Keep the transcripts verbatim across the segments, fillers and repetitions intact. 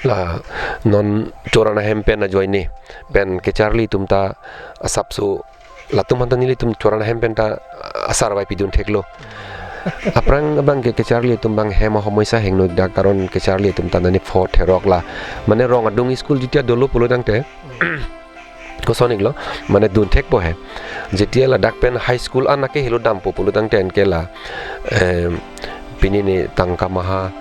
La non Choran ahem pen ajoine pen kacharli atum ta asapso latum aphan ta nelitum Choran ahem pen ta asarvai pidun theklo. Aphrang abang ke kacharli atum abang hem ahomoisa hingno dak, karon kacharli atum ta nani pho therok la. Mane rong adung school jitia dolo pulo tangte koson iklo, mane dun thekpo he. Jitia ladak pen high school an ake helo dampo pulo tangte anke la, em, pini ne tangka maha,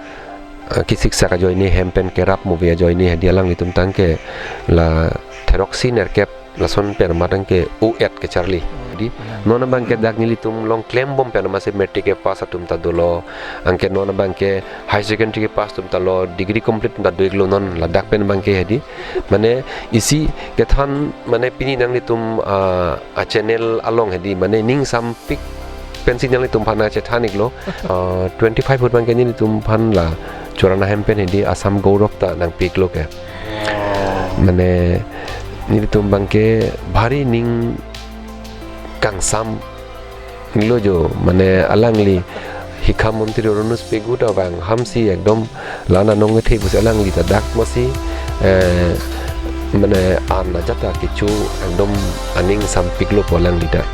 eh, kisik sak ajoine hem pen kerap movie ajoine hedi alanglitum tangke la theroksi nerkep lason pen matangke o et kacharli. Di non abang ke dak nelitum along klembom pen masi matric ke pass atum ta dolo, anke non abang ke high secondary ke pass atum ta lo, degree complete atum ta do iklo non ladak pen abang ke hedi. Mane isi kethan mane pini nanglitum, ah, a channel along hedi mane ning sampik pensi nanglitum aphan chethan iklo. Ah, twenty-five ahut abang ke nelitum aphan la Choran ahem pen hedi Assam Gaurav ta nangpi iklo ke. Mane nelitum abang ke bhari ning kangsam lo jo, mane alangli hikha montri Arunush Pegu ta vang hamsi ekdom lana nong kethe pusi alangli ta dak masi, eh, mane an ajat ta kecho ekdom aning sampik lo po alangli ta.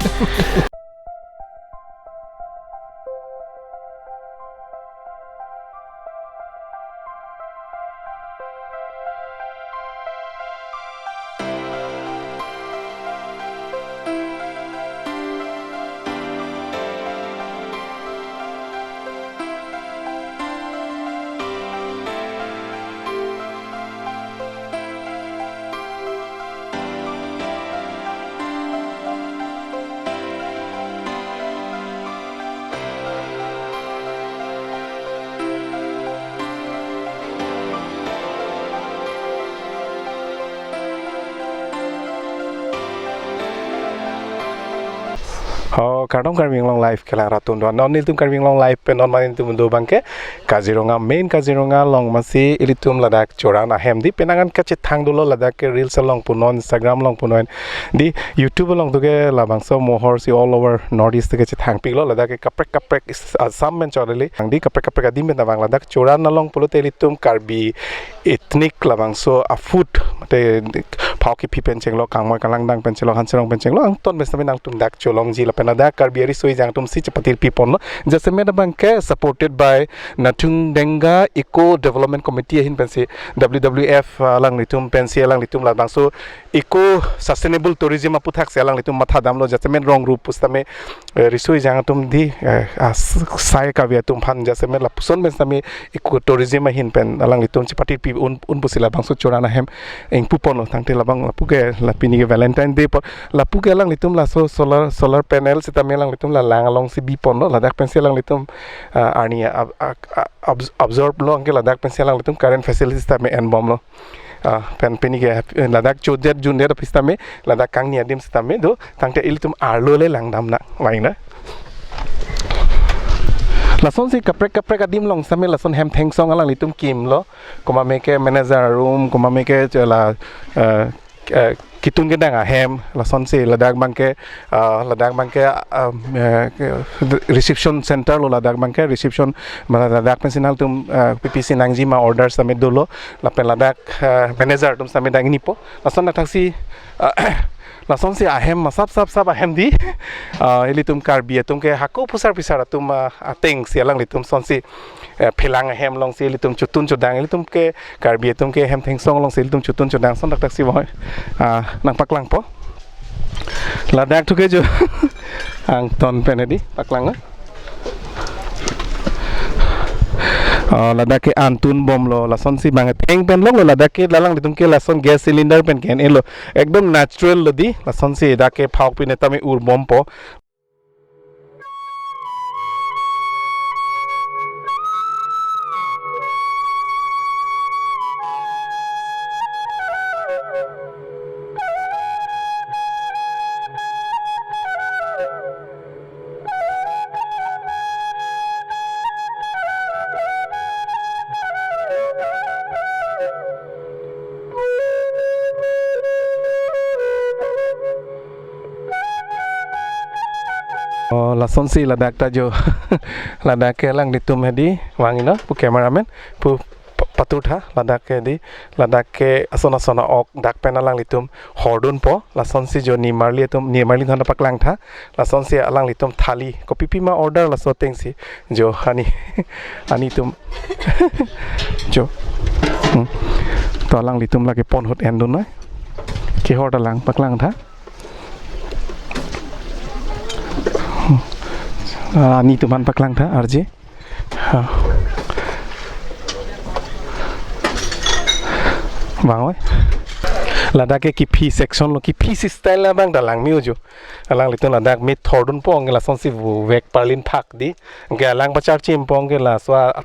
Oh, kardom Karbi Anglong Live kelang rat atum do. Non nelitum Karbi Anglong Live pen non mane nelitum do abang ke Kaziranga, main Kaziranga along masi ilitum ladak Choran ahem di penang an kachethang dolo, ladak ke reels along punon, Instagram along punon, di YouTube along tu ke labangso mohor si all over North East ke chethang piklo, ladak ke kaprek kaprek is-, Assam pen chorali. Ang di kaprek kaprek adim pen abang ladak Choran along pulote ilitum Karbi ethnic labangso a food, mate phao kephi pen chenglo, kangmoi kalangdang pen chenglo, hanserong pen chenglo, angton pen sitame nangtum dak cholongji lapen ladak Karbi ariso ejang atum si chepatiri piponlo. Jasemet abang ke supported by Nathung Denga Eco Development Committee ahin pensi, W W F alanglitum pensi alanglitum labangso eco sustainable tourism aputhak si alanglitum matha damlo, jasemet rong rup pusitame, eh, riso ejang atum di, eh, a s-, sai kave atum aphan jasemet lapuson pen sitame eco tourism ahin pen alanglitum chepatiri pi un, un pusi labangso Choran ahem ingpuponlo, tangte labang lapu ke la pini ke Valentine Day apor lapu ke alanglitum laso solar, solar panel sitame alanglitum la lang alongsi biponlo, ladak pensi alanglitum, ah, arni ab-, ab-, ab-, absorb lo, anke ladak pensi alanglitum current facility sitame enbomlo. Ah, pen pini ke hap-, ladak chodet jundet aphi sitame, ladak kangni adim sitame do, tangte ilitum arlo le langdam nang, vang na. Lasonsi kaprek kaprek adim along sitame lason hem thengsong alanglitum kimlo, komat me ke manager room, komat me ke la, eh, eh, kitung kedang ahem, lasonsi ladak abang ke, ah, ladak abang ke, ah, eh, ke reception center lo, ladak abang ke reception, mane ladak pensi nangtum, eh, P P C nangji ma order sitame dolo, lapen ladak, eh, manager atum sitame dang inipo, lason ladak si, ah, lasonsi ahem ma sap sap sap ahem di, ah, ilitum Karbi atum ke hako phusar phisar atum, ah, atengsi alanglitum sonsi, eh, phelang ahem alongsi ilitum chotun chodang, ilitum ke Karbi atum ke hem thengsong alongsi ilitum chotun chodang, son ladak si boy. Ah, nangpaklangpo. Ladak tu ke jo angton pen hedi paklang na. Ah, ladak ke antunbomlo, lasonsi bang theng pen longlo, ladak ke alanglitum ke lason gas cylinder pen ke-en-elo. Ekdom natural lo di, lasonsi dak ke phao pine tame urbompo. Oh, lasonsi ladak ta jo. Ladak ke alanglitum hedi, vang ino, pu cameraman, pu pa-, Atur tha, ladak ke di, ladak ke ason ason a-ok dak pen alanglitum hordunpo, lasonsi jo nimarli atum, nimarli thon paklang tha, lasonsi alanglitum thali, kopi pima order laso atengsi, jo ani, ani atum, jo, hmm. To alanglitum lake pon ahut endun noi, kehor ta lang paklang tha. Hmm. Ah, ani atum aphan paklang tha, arje. Ha. Bang oi. Ladak ke kephi section lo, kephi si style abang ta langme-o jo. Alanglitum ladak methor dunpo anke lasonsi vek parlin phak di. Anke alang pacharchimpo anke laso a,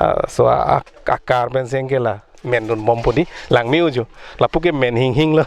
a, so a, a, akar pensi anke la mendunbompo di. Langme-o jo. Lapu ke men hinghing lo.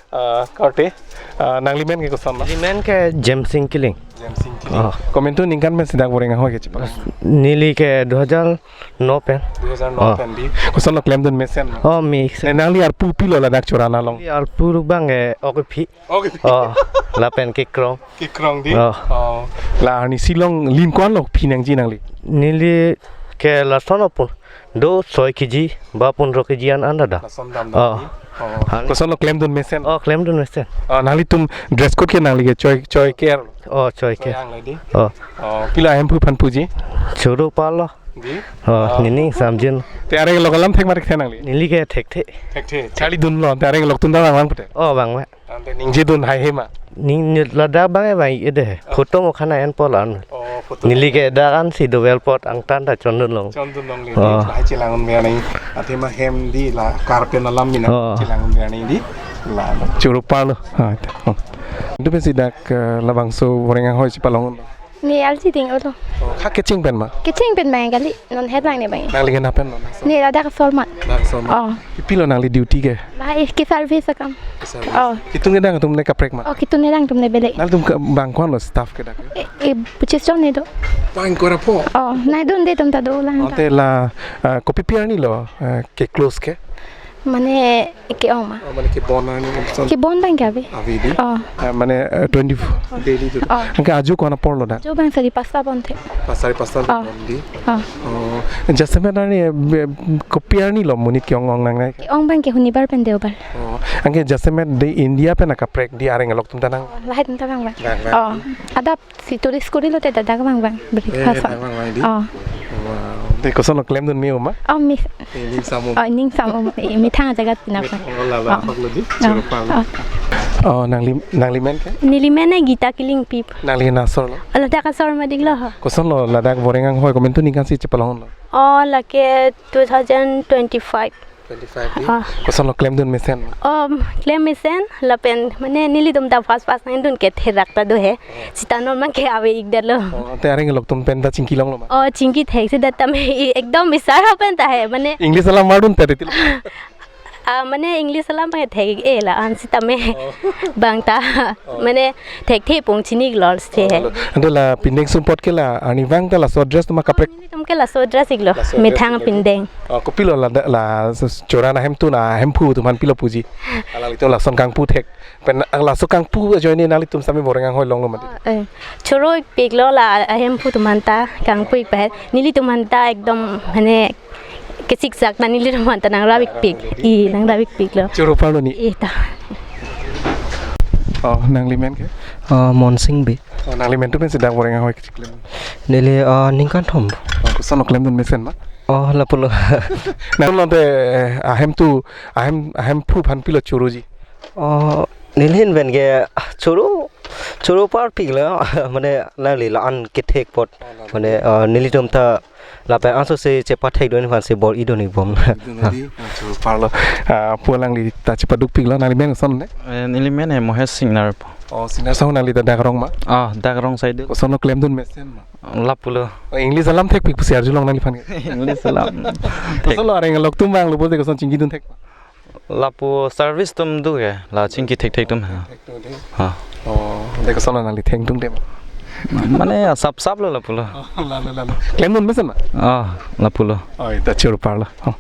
Ah, korte, ah, nanglimen ke koson ma? Nelimen ke Jemsing Killing. Jemsing Killing. Ah. Komantu ningkan pensi dak Boreng ahoi ke chepalong? Neli ke dua hajar no pen. Dua hajar no Ah. pen di. Kosonlo klemdun mesen ma? Oh, mesen. Ne nangli arpu pilo ladak Chorana along? Neli arpu abang ke ok kephi. Ok kephi. Oh, lapen kekrong. Kekrong di? Oh. Oh. La arnisi along lim ko-anlo phi nangji nangli? Neli ke lason apun. Do soi kg, ba pondro kg an an dada. Lason dam Oh. dam di? Oh. Han- Kosonlo klemdun mesen? Oh, klemdun mesen. Oh, nanglitum dress code ke nangli ke choi, choi ke? Oh, choi Choi ke. ang le di? Oh. Oh, pilo ahemphu aphan puji? Choro parlo. Di? Oh, Ah. nening samjin. Te areng alok alam thek ma thekthe nangli? Neli ke thekthe. Thekthe. Charlidunlo, te areng alok atum ta vang vang pute? Oh, vang vang. Ante ningjedun haihe ma? Ning, ning ladak abang e vang ede. Photo mo khana enpo la-an. Oh, photo. Neli ke dak ansi dovel apot angtan ta chondun long. Chondun longle Oh. di. Lahai chelang-un ver nang. Athema hem di la karpen alam mina. Oh. Chelang-un ver nang di. La. Choro parlo. Ah, ita. Oh. Itu pensi dak, eh, labangso Boreng ahoi chepalong. Ne arje ding-olo. Oh, ha kecheng pen ma? Kecheng pen bang kali, non het lang ne bang. Nangli kena pen non? Ne ladak asor ma. Dak asor ma. Oh. Kopilo nangli duty ke? Lahai ke service akam. Service. Oh. Kitung kedang atum ne kaprek ma? Oh, kitung kedang atum ne bele. Nangtum ke bang ko-anlo staff ke dak? E, e, pachis jon ne do. Bang ko-anpo? Oh, nangdunde atum ta dolang ta. Ante la, ah, kopi pi arni lo, ah, ke close ke? Mane ke-ong ma? Oh, mane kebon arni son. Kebon bang ke ave. Ave di? Oh. Ah, mane, eh, twenty-four. Daily tu. Oh. Anke ajo ko-an apor lo dak? Ajo bang sari pasta ponte. Pas sari pasta Oh. bon di. Oh. Oh. Jasemet arni, eh, be-, kopi arni lo monit ke-ong ong nangnai? Ke-ong bang ke hunibar pen deobar. Oh. Anke jasemet de India pen akaprek di areng alok atum ta nang? Lahai atum ta bang bang. Bang bang. Oh. Adap si tourist kori lote dak bang bang. Eh, Breakfast. dak bang bang di? Oh. Wow. De kosonlo klemdun me-o ma? Oh, me. Eh, ning sam-o. Oh, ning sam-o. Eh, methang ajaga tina ko. Oh, la la, Oh. apaklo di? Oh. Choro parlo. Oh. Oh, nangli, nanglimen ke? Nelimen e Gita Killingpi. Nangli kena asor lo? Ladak asor ma ding lo ho. Kosonlo ladak Boreng ahoi komantu ningkan si chepalonglo? Oh, lake two thousand twenty-five. Twenty-five di? Ah. Kosonlo klemdun mesen? Oh, klem mesen, lapen, mane nelitum ta fast fast nangdun ke therak ta do he. Oh. Sita non ma ke ave ik det lo. Oh, te areng alok atum pen ta chingki longlo ma? Oh, chingki thek si det tame, ekdom isar ha pen ta he, mane English alam mardun ta riti lo? Ah, mane English alam bang thek e la-an sitame Oh. bang ta. Oh. Mane thekthe pung chini lor se he. Oh, lo. Ante la pindeng sumpot ke la arnivang ta laso dress atum akaprek? Nelitum ke laso dress iklo. Laso dress Methang iklo. pindeng. Oh, kopilo la, la s-, Chorana ahemtun ahemphu atum aphan pilo puji? Alanglitum lason kangpu thek. Pen, ah, laso kangpu ajoine nanglitum sami Boreng ahoi longlo mati? Oh, eh. Choro piklo la ahemphu atum aphan ta kangpu ik pahel. Nelitum aphan ta ekdom mane kesiksak ta nelitum aphan ta nangrap ikpik. I, nangrap ikpiklo. Choro parlo ni? I ta. Oh, nanglimen ke? Ah, Monsing Bey. Oh, nanglimen tu pensi dak Boreng ahoi kechiklem? Neli, ah, ningkan thom. Oh, kosonlo klemdun mesen ma? Oh, lapulo. Nangtum lote, eh, ahemtu, ahem, ahemphu aphan pilo choroji? Oh, neli ahin pen ke, ah, choro, choro parpiklo, mane nangli la-an kethek apot. Oh, la-an. Mane, ah, nelitum ta lapen aso si chepathekdun aphan si bor-idun ik bom. Idun di, ah, choro parlo. Ah, pu alangli ta chepadukpiklo, nanglimen koson ne? Eh, nelimen e Mohesh Singnar pu. Oh, Singnar sahu nangli ta dak arong ma? Ah, dak arong side. Kosonlo klemdun mesen ma? Lapulo. Oh, English alam thekpik pusi arjulong nangliphan ke? English alam. Kosonlo areng alok atum vanglo pulote koson chingkidun thek? Lapu service atum do ke, la chingki thekthek atum ha. Thek atum de. Ha. Oh, de kosonlo nangli thengtung dem? Mane asap sap lo lapulo. Oh, lalo, lalo. Klemdun mesen ma? Ah, lapulo. Oh, ita choro parlo. Oh.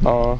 Oh,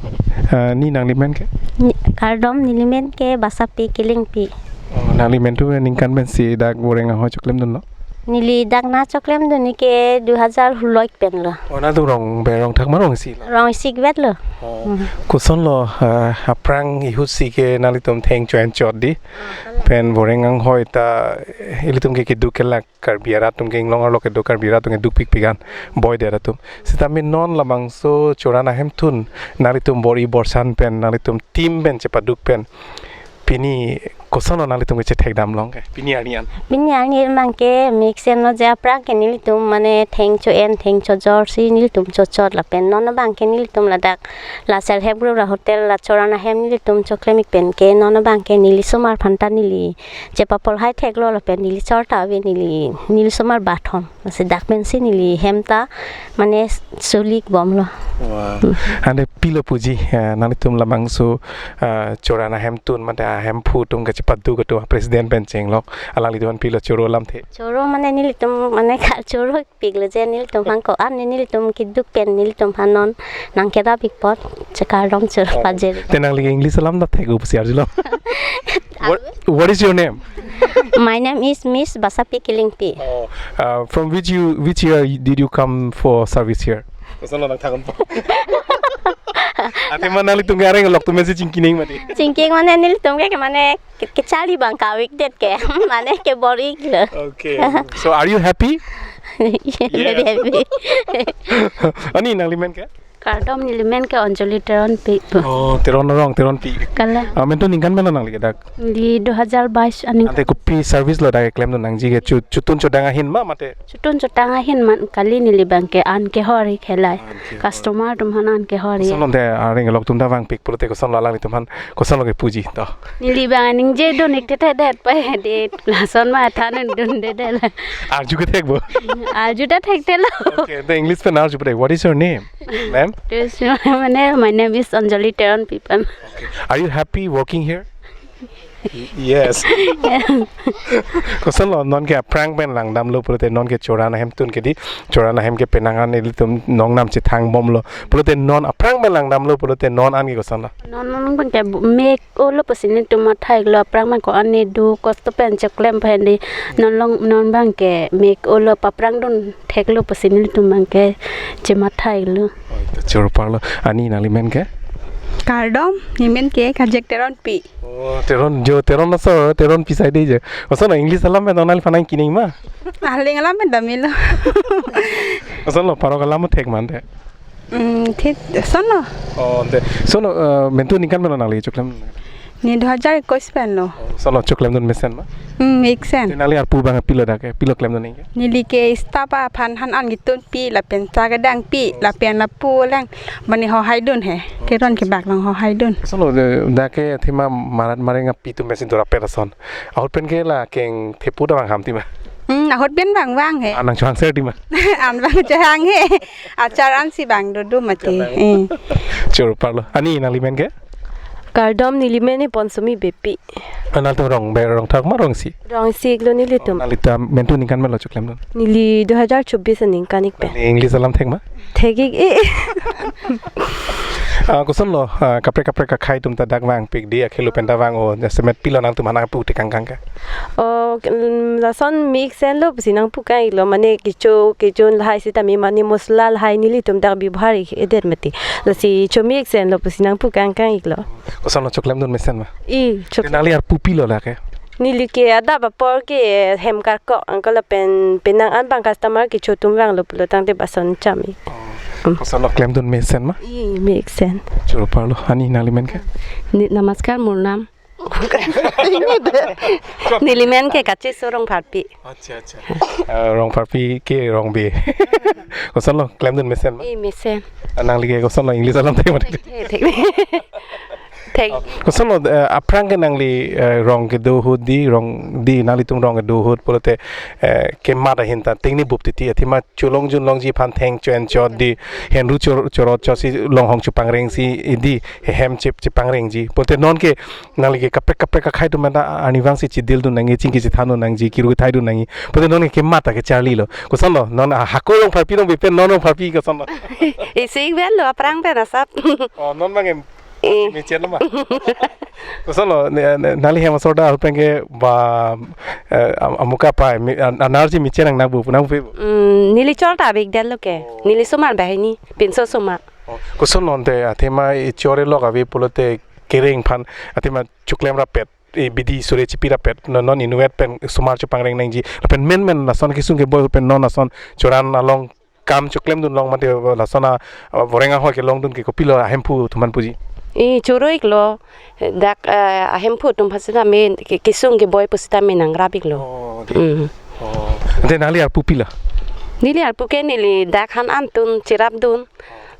eh, ne nanglimen ke? Ni, kardom, nelimen ke Basapi Killingpi. Oh, nanglimen tu ningkan pensi dak Boreng ahoi choklemdunlo? Neli dak nangchoklemdun ke dui hajar hulo ik pen lo. O, nangtum Rongber Rongthak ma Rongsi lo? Rongsi ik vet lo. O. Hmm. Kosonlo, eh, aphrang ihut si ke nanglitum theng cho-en chot di. Ah, kalang. Pen boreng anghoi ta, eh, ilitum ke keduk kelak Karbi arat atum ke inglong arlo kedo Karbi arat atum ke dukpikpik an, boy de atum. Sitame non labangso Choran ahemtun nanglitum bor-i borsan pen nanglitum team pen chepaduk pen pini kosonlo nanglitum ke chethekdam long ke pini arni an? Pini arni abang ke mix en lo je aphrang ke nelitum mane theng cho-en theng chojor si nelitum chochot lapen non abang ke nelitum ladak la self help group la hotel la Choran ahem nelitum choklem ik pen ke non abang ke neli osomar aphan ta neli chepapol hai theklo lapen neli chor ta ave neli, neli osomar bathom. Lasi dak pensi neli hem ta mane sulik bomlo. Wah. Hmm. Ante pilo puji, eh, nanglitum labangso, eh, Choran ahemtun mate ahemphu atum kachepaduk atum president pen chenglok. Alanglitum pilo choro alamthe? Choro mane nelitum mane kachoro piklo je nelitum aphan ko-an nelitum keduk pen nelitum aphan non nangkerap ik apot chekardom choro pajir. Te nangli English alam ta thek-o pusi arjulo. What, what is your name? My name is Miss Basapi Kilingpi. Oh, uh, from which you, which year did you come for service here? Kosonlo nangthak-unpo? Athema nanglitum ke areng alok atum si chingki nang mati. Chingki mane nelitum ke mane ke, kecharli abang kave ik det ke. Mane kebor-i lo. Okay. So are you happy? Very happy. Ani nangli men ke? Kardom, neli men ke Anjali Teronpi. Oh, Teron arong, Teronpi. Kalang. Ah, men tu ningkan men lo nangli ke dak? Di dua hajar bais aning. Ante kopi service lo dak klemdun nangji ke chu-, chotun chodang ahin ma mate? Chotun chodang ahin man kali neli abang ke an kehor ik helai. An kehor. Customer atum aphan an kehor ik. Kosonlo ante areng alok atum ta vangpik pulote kosonlo alanglitum aphan kosonlo kepuji to? Neli abang ningjedun ik tete det pa de lason ma than dunde det la. Arju kethek bo? Arju ta thekthelo. Okay, the English pen arju pade. What is your name, ma'am? Yes, my name, my name is Anjali Teronpi pen. Okay. Are you happy working here? Yes. Kosonlo non ke aphrang pen langdamlo pulote non ke Choran ahemtun ke di Choran ahem ke penang an ilitum nongnam chethang bomlo pulote non aphrang pen langdamlo pulote non an ke kosonlo? Non non abang ke bu-, mek olo pusi nelitum matha ik lo aphrang abang ko-an ne do kosto pen cheklem pen di non along non abang ke mek olo paphrang dun theklo pusi nelitum abang ke chematha ik lo. Oh, ito choro parlo. Ani nangli men ke? Kardom, neli men ke Kajek Teronpi. Oh, Teron jo, Teron aso, Teronpi sai de je. Kosonlo English alam pen nangliphan nangki nang ma? Aling alam pen damelo. Kosonlo parok alam thek mante? Hmm, thik, kosonlo. Oh, ante. Kosonlo, eh, men tu ningkan men lo nangli choklem? Neli dua hajar ekuis pen lo. Oh, kosonlo choklemdun mesen ma? Hmm, mesen. Te nangli arpu abang pilo dak ke, pilo klemdun nangke? Neli ke staff aphan han an kitunpi, lapen cha kedangpi, lapen lapu lang, mane hohaidun he. Keron kebak along hohaidun. Kosonlo, eh, dak ke athema marat mareng api atum pensi dorapet ason. Ahut pen ke la keng thepu ta vang ham ti ma? Hmm, ahut pen vang vang he. An nangchohang ser ti ma? An vang chohang he. Achar ansi vang dodo mati. Kalang. Eh. Choro parlo. Ani nangli men ke? Kardom, neli men ke Ponsumi Beypi. Ah, nangtum Rongber Rongthak ma Rongsi? Rongsi ik lo nelitum. Oh, nanglitum men tu ningkan men lo choklemdun? Neli dua hajar chobis aningkan ik pen. Nangli English alam thek ma? Thek ik, eh. Ah, kosonlo, ah, kaprek kaprek akhei atum ta dak vangpik di akhelo pen ta vang-o, jasemet pilo nangtum aphan nangpu tekang kang ke? Oh, mm, lason mesen lo pusi nangpu kang ik lo, mane kecho kejun lahai sitame mane masala lahai nelitum dak bibhar ik edet mati. Lasi chomesen lo pusi nangpu kang kang ik lo. Kosonlo choklemdun mesen ma? I, chok- Te nangli arpu pilo dak ke? Neli ke adap apor ke hem karkok angkol lapen penang an abang customer kecho atum vanglo pulo tangte bason cham ik. Oh. Mm. Kosonlo klemdun mesen ma? I, mesen. Choro parlo, ani nangli men ke? Ni, namaskar, murnam. Neli men ke Kacheso Rongpharpi. Acha, acha. Eh, Rongpharpi ke Rongbe. Kosonlo klemdun mesen ma? I, mesen. Ah, nangli ke kosonlo English alam thek ma? Thek, thek. Thek. Kosonlo, eh, aphrang ke nangli, eh, rong kedo ahut di, rong di, nanglitum rong kedo ahut pulote, eh, kemat ahin ta tingni bup titi, athema cholongjun longji aphan theng cho-en chot di, henru chor-, chorot chot si longhong chopangreng si di, hem chep chepangrengji. Pulote non ke nangli ke kaprek kaprek akhei atum anta arnivang si chedildun nangji, chingki chethandun nangji, kiru kethaidun nangji. Pulote non ke kemat ta kecharli lo. Kosonlo, non, ah, hako Rongpharpi Rongbe pen non Rongpharpi kosonlo? Isi vel lo, aphrang pen asap. Oh, non abang em Eh. Mechet lo ma? Kosonlo, ne, ne, nangli hem asor dak ahut pen ke ba, eh, am-, amuka pai, mi-, an-, anarji mechet nang nangpu, nangpu. Mm, neli chor ta avekdetlo ke. Oh. Neli osomar banghini, pinso osomar. Oh, kosonlo ante, athema e chor-e lok ave pulote kereng aphan, athema choklem rapet, e bidi sore chipi rapet, non, non inutvet pen osomar chopangreng nangji. Lapen menmen lason kesung keboi pen non lason choran along kam choklemdun long mate lason a, a, voreng ahoi kelongdun ke kopilo ahemphu atum aphan puji? E choro-iklo, dak, eh, ahemphu atum aphan sitame ke-, kesung keboi pusitame nangrap-iklo. Oh, de. Mm. Oh. Ante nangli arpu pilo? Neli arpu ke neli dak han an tun cherapdun.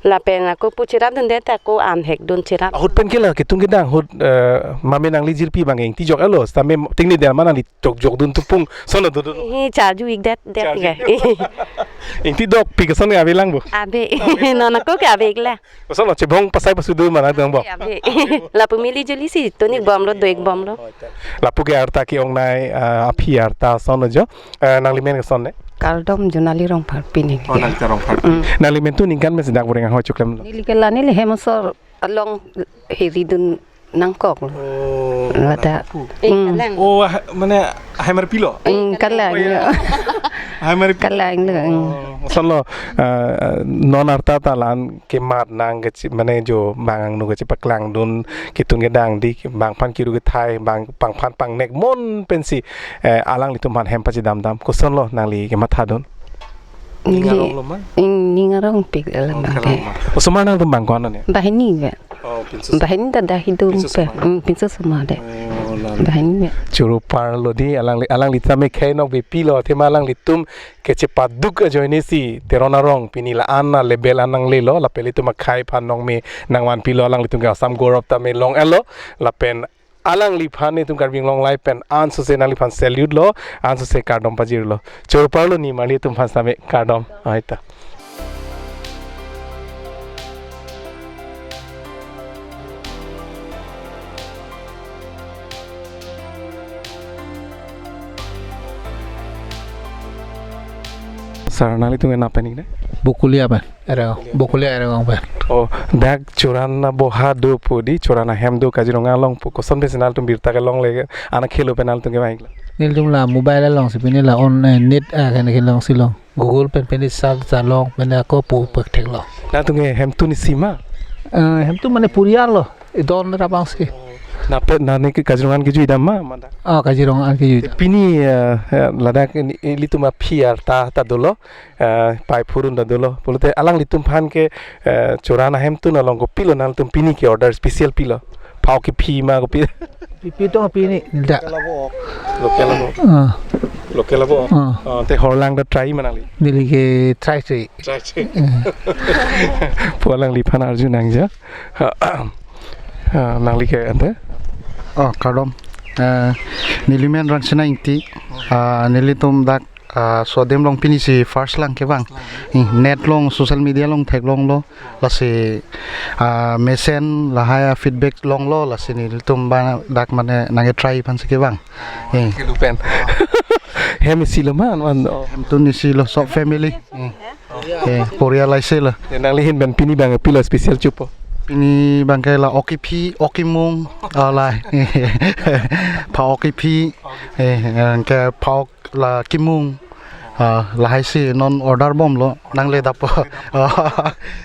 Lapen ako pu cherapdundet ako an hekdun cherap. Ahut pen ke la ketung kedang ahut, eh, mame nangli jirpi abang ingtijok-etlo, sitame tingni der ma nangli tok jokdun tupung, sonlo dodun. Hi, charju-ikdet, det. Charju. Ke. Ingtidokpi koson ke avelang bo? Ave. Non ako ke ave-iklo. Kosonlo chebong pasai pasu do ma nangdun bo? Ave, ave. Lapu mili juli si tun-ikbomlo, do-ikbomlo. Lapu ke arta ke-ongnei, ah, aphi arta sonlo jo. Eh, nangli men koson ne? Kardom, Jonali Rongphar pini. Oh, Nalita Rongphar. Mm. Nangli men tu ningkan men si dak voreng ahoi choklemlo? Neli ke la neli hem asor along heridun nangkoklo. Oh, ladak. Pu. Eh, mm. Kalang. Oh, ah, mane, ahai mar pilo? Mm, kalang. Oh, iya. Ahai mar pilo. Kalang lo, mm. Oh, sonlo, eh, non arta ta la-an kemat nang kechi, mane jo bang angno kechipaklangdun, ketun kedang di, bang aphan kiru kethai, bang, bang aphan pangnek mon pensi, eh, alanglitum aphan hem pachedamdam. Kosonlo nangli kemathadun? Neli, ning arong lo ma? Ning, ning arongpik alam. Oh, bang kalang ke. Ma. Osomar nangtum bang ko-an ne? Banghini ke. Oh, pinso osomar. Banghini ta dak hidung. Pinso pe. Osomar. Hmm, pinso osomar de. Oh, lalo. Banghini ke. Choro parlo di alangli, alangli tame khei nok bepilo, athema alanglitum kechepaduk ajoine si Teron arong pini la-an a level an nanglelo, lapen ilitum akhei aphan nongme nangvanpilo, alanglitum ke Assam Gaurav tame long-etlo, lapen alangliphan itum Karbi Anglong Live pen ansose nangliphan salute lo, ansose kardom pajirlo. Choro parlo ni mali itum aphan sitame kardom. Aita. Sir, nanglitum ke nangpen-ik ne? Bokolia pen. Ereng, Bokolia Ereng pen. Oh, dak choran aboha do pu di, choran ahem do Kaziranga along pu. Koson pensi nangtum birta kelongle, ana khelo pen nangtum kevang-iklo? Nelitum la mobile alongsi pini la on, eh, net, ah, kene kelongsi long. Google pen pini search ta long, pini ako pu pekthek long. Nangtum ke hemtun isi ma? Eh, hemtun mane porial lo, idon rabangsi. Nangpen nangli ke Kaziranga an kejui dam ma, ma dak? Ah, Kaziranga an kejui dam. Pini, eh, eh, ladak ini, ilitum aphi arta ta dolo, eh, pai phurun ta dolo. Pulote alanglitum aphan ke, eh, choran ahemtun along kopilo nangtum pini ke order special pilo? Phao kephi ma kopi? Pipi tong pini, dak. Local abo. Ah. Local abo. Ah. Ah, te horlang ta try ma nangli? Neli ke try try. Try try. Eh. Pu alangliphan arju nangji. Ah, nangli ke ante? Oh, kardom. Eh, neli men Rangsina Ingti. Ah, nelitum dak, ah, Sodem along pini si first lang kevang. Hmm, net along, social media along theklonglo. Lasi, ah, mesen lahai a feedback longlo, lasi nelitum ba dak mane nangketry aphansi kevang. Eh. Kelu pen. Hem isi lo ma, man, oh. Hemtun isi lo, sob family. Eh. Eh, porial aisi lo. Ya, nangli ahin pen pini abang pilo special chopo? Pini abang ke la ok kephi, ok kemung, ah, la. Phao ok kephi, eh, ke phao la kemung, ah, lahaisi non order bomlo, nangle dappo.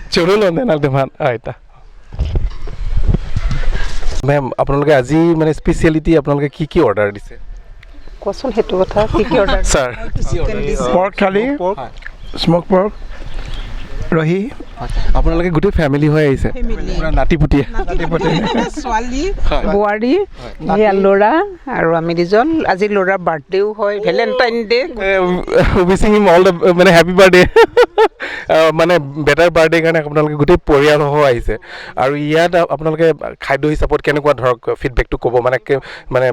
Choro lo ne nangtum aphan, aita. মেম, আপোনালোকে আজি মানে স্পেচিয়েলিটি আপোনালোকে কি কি অৰ্ডাৰ দিছে? কোৱাচোন সেইটো কথা, কি কি অৰ্ডাৰ? ছাৰ, কি কি অৰ্ডাৰ দিছে? পৰ্ক থালি, হয়। স্মক পৰ্ক, ৰহি। আপোনালোকে গোটেই ফেমিলি হৈ আহিছে? ফেমিলি। পুৰা নাতিপুতি। নাতিপুতি। ছোৱালী, হয়। বোৱাৰী, হয়। এয়া ল'ৰা আৰু আমি দুজন। আজি ল'ৰাৰ বাৰ্থডেও হয়, Valentine day. A, wishing him all the, মানে, হেপী বাৰ্থডে। আহ, মানে, বেটাৰ বাৰ্থডে কাৰণে আপোনালোকে গোটেই পৰিয়ালসহ আহিছে। আৰু ইয়াত আ-, আপোনালোকে খাদ্য হিচাপত কেনেকুৱা ধৰক ফিডবেকটো ক'ব? মানে, কে-, মানে,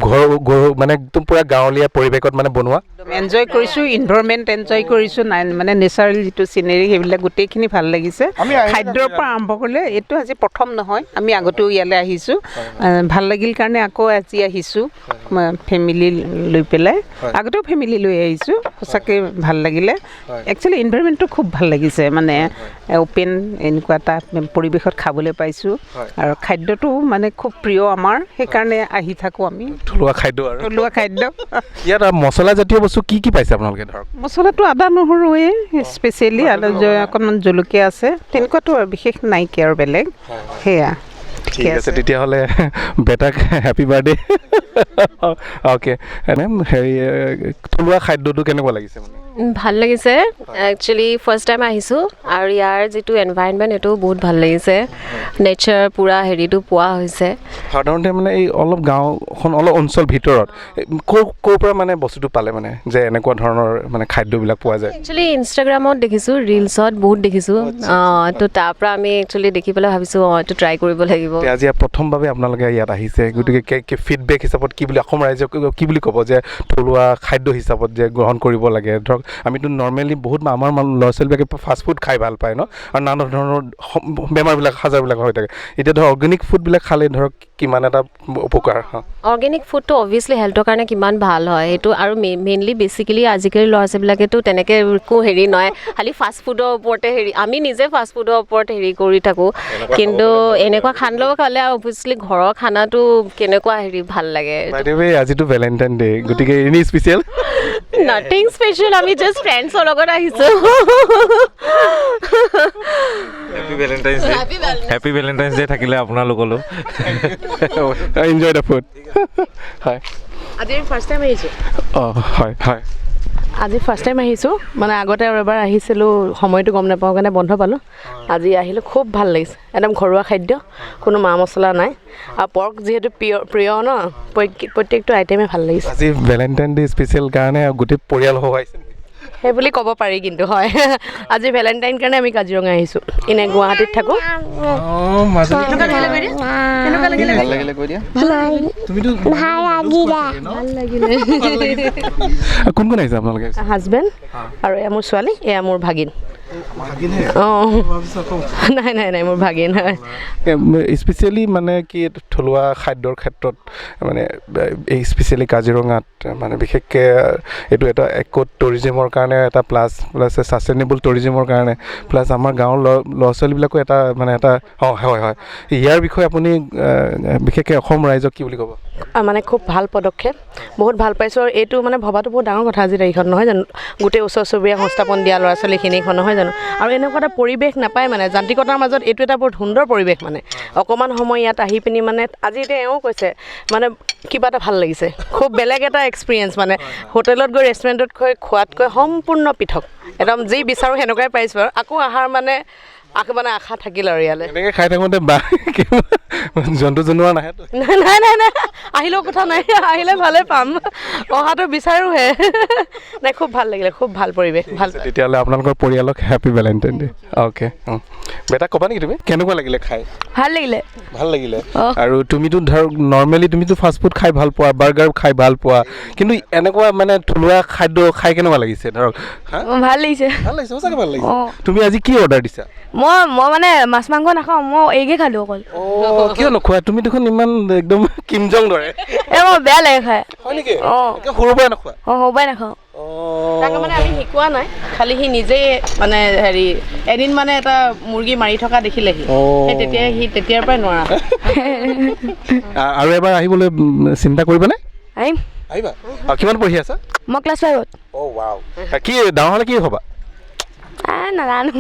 ঘৰ, ঘৰ, মানে, একদম পুৰা গাঁৱলীয়া পৰিৱেশত, মানে, বনোৱা? এনজয় কৰিছোঁ, ইনভাইৰনমেণ্ট এনজয় কৰিছোঁ, নাই, মানে, নেচাৰেল যিটো চিনেৰী, সেইবিলাক গোটেইখিনি ভাল লাগিছে। আমি আহিলে খাদ্যৰ পৰা আৰম্ভ কৰিলে এইটো আজি প্ৰথম নহয়, আমি আগতেও ইয়ালৈ আহিছোঁ। আহ, ভাল লাগিল কাৰণে আকৌ আজি আহিছোঁ, মা-, ফেমিলি লৈ পেলাই। হয়। আগতেও ফেমিলি লৈ আহিছোঁ, সঁচাকৈ ভাল লাগিলে। হয়। একচুৱেলি এনভাইৰনমেণ্টটো খুব ভাল লাগিছে, মানে, হয়, হয়। এ, অপেন এনেকুৱা এটা পৰিৱেশত খাবলৈ পাইছোঁ। হয়। আৰু খাদ্যটো মানে খুব প্ৰিয় আমাৰ, সেইকাৰণে আহি থাকোঁ আমি। থলুৱা খাদ্য আৰু। থলুৱা খাদ্য। ইয়াত, আ, মছলা জাতীয় বস্তু কি কি পাইছে আপোনালোকে, ধৰক? মছলাটো আদা নহৰুৱে, স্পেচিয়েলি আদা আদা, নহৰু। জ-, অকণমান জলকীয়া আছে, তেনেকুৱাতো আৰু বিশেষ নাইকিয়া আৰু বেলেগ। হয়, হয়। সেয়া। ঠিক ঠিকে আছে, আছে। তেতিয়াহ'লে বেটাক হেপী বাৰ্থডে। অ'কে। মেম, হেৰি, এ, থলুৱা খাদ্যটো কেনেকুৱা লাগিছে মানে? উম, ভাল লাগিছে। হয়। একচুৱেলি ফাৰ্ষ্ট টাইম আহিছোঁ আৰু ইয়াৰ যিটো এনভাইৰনমেণ্ট, এইটো বহুত ভাল লাগিছে। নেচাৰ পূৰা হেৰিটো পোৱা হৈছে। সাধাৰণতে মানে এই অলপ গাঁওখন, অলপ অঞ্চল ভিতৰত, এ, ক'ৰ, ক'ৰ পৰা মানে বস্তুটো পালে মানে যে এনেকুৱা ধৰণৰ মানে খাদ্যবিলাক পোৱা যায়? একচুৱেলি ইনষ্টাগ্ৰামত দেখিছোঁ, ৰিলচত বহুত দেখিছোঁ। আচ্ছা, আচ্ছা। আহ, তো তাৰ পৰা আমি একচুৱেলি দেখি পেলাই ভাবিছোঁ, অ, এইটো ট্ৰাই কৰিব লাগিব। তে আজি প্ৰথমভাৱে আপোনালোকে ইয়াত আহিছে, গতিকে কে-, কে-, ফিডবেক হিচাপত কি বুলি, অসম ৰাইজক কি বুলি ক'ব যে থলুৱা খাদ্য হিচাপত যে গ্ৰহণ কৰিব লাগে? ধৰক, আমিতো নৰ্মেলি বহুত মা-, আমাৰ মান-, ল'ৰা ছোৱালীবিলাকে ফাষ্ট ফুড খাই ভাল পায় ন, আৰু নানা ধৰণৰ সম-, বেমাৰবিলাক, আজাৰবিলাক হৈ থাকে। এতিয়া ধৰক, অৰ্গেনিক ফুডবিলাক খালে ধৰক কিমান এটা উপকাৰ, হা? অৰ্গেনিক ফুডটো অবভিয়াছলি হেল্থৰ কাৰণে কিমান ভাল হয় এইটো, আৰু মে-, মেইনলি বেচিকেলি আজিকালি ল'ৰা ছোৱালীবিলাকেতো তেনেকে একো হেৰি নহয়, খালি ফাষ্ট ফুডৰ ওপৰতে হেৰি। আমি নিজে ফাষ্ট ফুডৰ ওপৰত হেৰি কৰি থাকোঁ, এনেকুৱা কিন্তু খাব গ'লে ভাল লাগে। এনেকুৱা খানা খালে আৰু অবভিয়াছলি ঘৰৰ খানাটো কেনেকুৱা হেৰি ভাল লাগে। বাই দ্য ৱে, আজিতো ভেলেণ্টাইন ডে, গতিকে এনি স্পেচিয়েল? নাথিং স্পেচিয়েল, আমি জাষ্ট ফ্ৰেণ্ডছৰ লগত আহিছোঁ। Happy Valentine's day. Happy Valentine's day থাকিলে আপোনালোকলৈ। Enjoy the food. হয়। আজি আমি ফাৰ্ষ্ট টাইম আহিছোঁ। অ, হয়, হয়। আজি ফাৰ্ষ্ট টাইম আহিছোঁ, মানে আগতে আৰু এবাৰ আহিছিলোঁ, সময়টো গম নাপাওঁ কাৰণে বন্ধ পালোঁ। আজি আহিলোঁ, খুব ভাল লাগিছে, একদম ঘৰুৱা খাদ্য, কোনো মা মছলা নাই। আৰু পৰ্ক যিহেতু প্ৰিয়, প্ৰিয় ন, প্ৰত্যেক-, প্ৰত্যেকটো আইটেমে ভাল লাগিছে। আজি ভেলেণ্টাইন ডে স্পেচিয়েল কাৰণে গোটেই পৰিয়াল সহ আহিছে নেকি? সেই বুলি ক'ব পাৰি কিন্তু, হয়। আজি ভেলেণ্টাইন কাৰণে আমি কাজিৰঙা আহিছোঁ, এনে গুৱাহাটীত থাকোঁ। অ, মাজুলী। কেনেকুৱা লাগিলে বাইদেউ? কেনেকুৱা লাগিলে? ভাল লাগিলে কৈ দিয়া। তুমিতো ভাল লাগিলে। ভাল লাগিলে। কোন কোন আহিছে আপোনালোকে? হাজবেণ্ড আৰু এয়া মোৰ ছোৱালী, এয়া মোৰ ভাগিন। ভাগিনহে? অ। মই ভাবিছোঁ আকৌ। নাই, নাই, নাই, মোৰ ভাগিন হয়। এ, স্পেচিয়েলি মানে কি, থলুৱা খাদ্যৰ ক্ষেত্ৰত মানে, এই স্পেচিয়েলি কাজিৰঙাত মানে বিশেষকৈ এইটো এটা ইক' টুৰিজিমৰ কাৰণে এটা প্লাছ, প্লাছ ছাষ্টেইনেবল টুৰিজিমৰ কাৰণে, প্লাছ আমাৰ গাঁৱৰ ল-, ল'ৰা ছোৱালীবিলাকো এটা মানে এটা, অ, হয়, হয়। ইয়াৰ বিষয়ে আপুনি, এ, বিশেষকৈ অসম ৰাইজক কি বুলি ক'ব? আ, মানে খুব ভাল পদক্ষেপ, বহুত ভাল পাইছোঁ। আৰু এইটো মানে ভবাটো বহুত ডাঙৰ কথা আজিৰ তাৰিখত, নহয় জানো? গোটেই ওচৰ চুবুৰীয়া সংস্থাপন দিয়া ল'ৰা ছোৱালীখিনিক, নহয় জানো? আৰু এনেকুৱা এটা পৰিৱেশ নাপায় মানে, যান্ত্ৰিকতাৰ মাজত এইটো এটা বহুত সুন্দৰ পৰিৱেশ মানে। অকণমান সময় ইয়াত আহি পিনি মানে, আজি এতিয়া এওঁ কৈছে মানে, কিবা এটা ভাল লাগিছে, খুব বেলেগ এটা এক্সপিৰিয়েঞ্চ মানে। হোটেলত গৈ ৰেষ্টুৰেণ্টত গৈ খোৱাতকৈ সম্পূৰ্ণ পৃথক, একদম যি বিচাৰোঁ সেনেকুৱাই পাইছোঁ আৰু। আকৌ অহাৰ মানে আশ-, মানে আশা থাকিল আৰু ইয়ালৈ। এনেকে খাই থাকোঁতে বা কিবা জন্তু জানোৱাৰ নাহে তো? নাই, নাই, নাই, নাই, আহিলেও কথা নাই, আহিলে ভালে পাম, অহাটো বিচাৰোঁহে। নাই, খুব ভাল লাগিলে, খুব ভাল পৰিৱেশ, ভাল। তেতিয়াহ'লে আপোনালোকৰ পৰিয়ালক হেপী ভেলেণ্টাইন ডে। অ'কে, উম। বেটা, ক'বা নেকি তুমি? কেনেকুৱা লাগিলে খাই? ভাল লাগিলে। ভাল লাগিলে? অ। আৰু তুমিতো ধৰক নৰ্মেলি তুমিতো ফাষ্ট ফুড খাই ভাল পোৱা, বাৰ্গাৰ খাই ভাল পোৱা, কিন্তু এনেকুৱা মানে থলুৱা খাদ্য খাই কেনেকুৱা লাগিছে ধৰক? হা? অ, ভাল লাগিছে। ভাল লাগিছে, সঁচাকে ভাল লাগিছে। অ। তুমি আজি কি অৰ্ডাৰ দিছা? মই, মই মানে মাছ মাংস নাখাওঁ, মই এগে খালোঁ অকল। অ, কিয় নোখোৱা? তুমি দেখোন ইমান একদম কিম জং দৰে। এ, মোৰ বেয়া লাগে খাই। হয় নেকি? অ। একে সৰুৰ পৰাই নোখোৱা? অ, সৰুৰ পৰাই নাখাওঁ। অ। তাকে মানে আমি শিকোৱা নাই, খালি সি নিজে মানে হেৰি এদিন মানে এটা মুৰ্গী মাৰি থকা দেখিলে সি। অ। সেই তেতিয়াই, সি তেতিয়াৰ পৰাই নোৱাৰা। আ-, আৰু এবাৰ আহিবলৈ, উম, চিন্তা কৰিবানে? আহিম। আহিবা? আৰু কিমান পঢ়ি আছা? মই ক্লাছ ফাইভত। অ, ৱাও। কি ডাঙৰ হ'লে কি হ'বা? আ, নাজানো।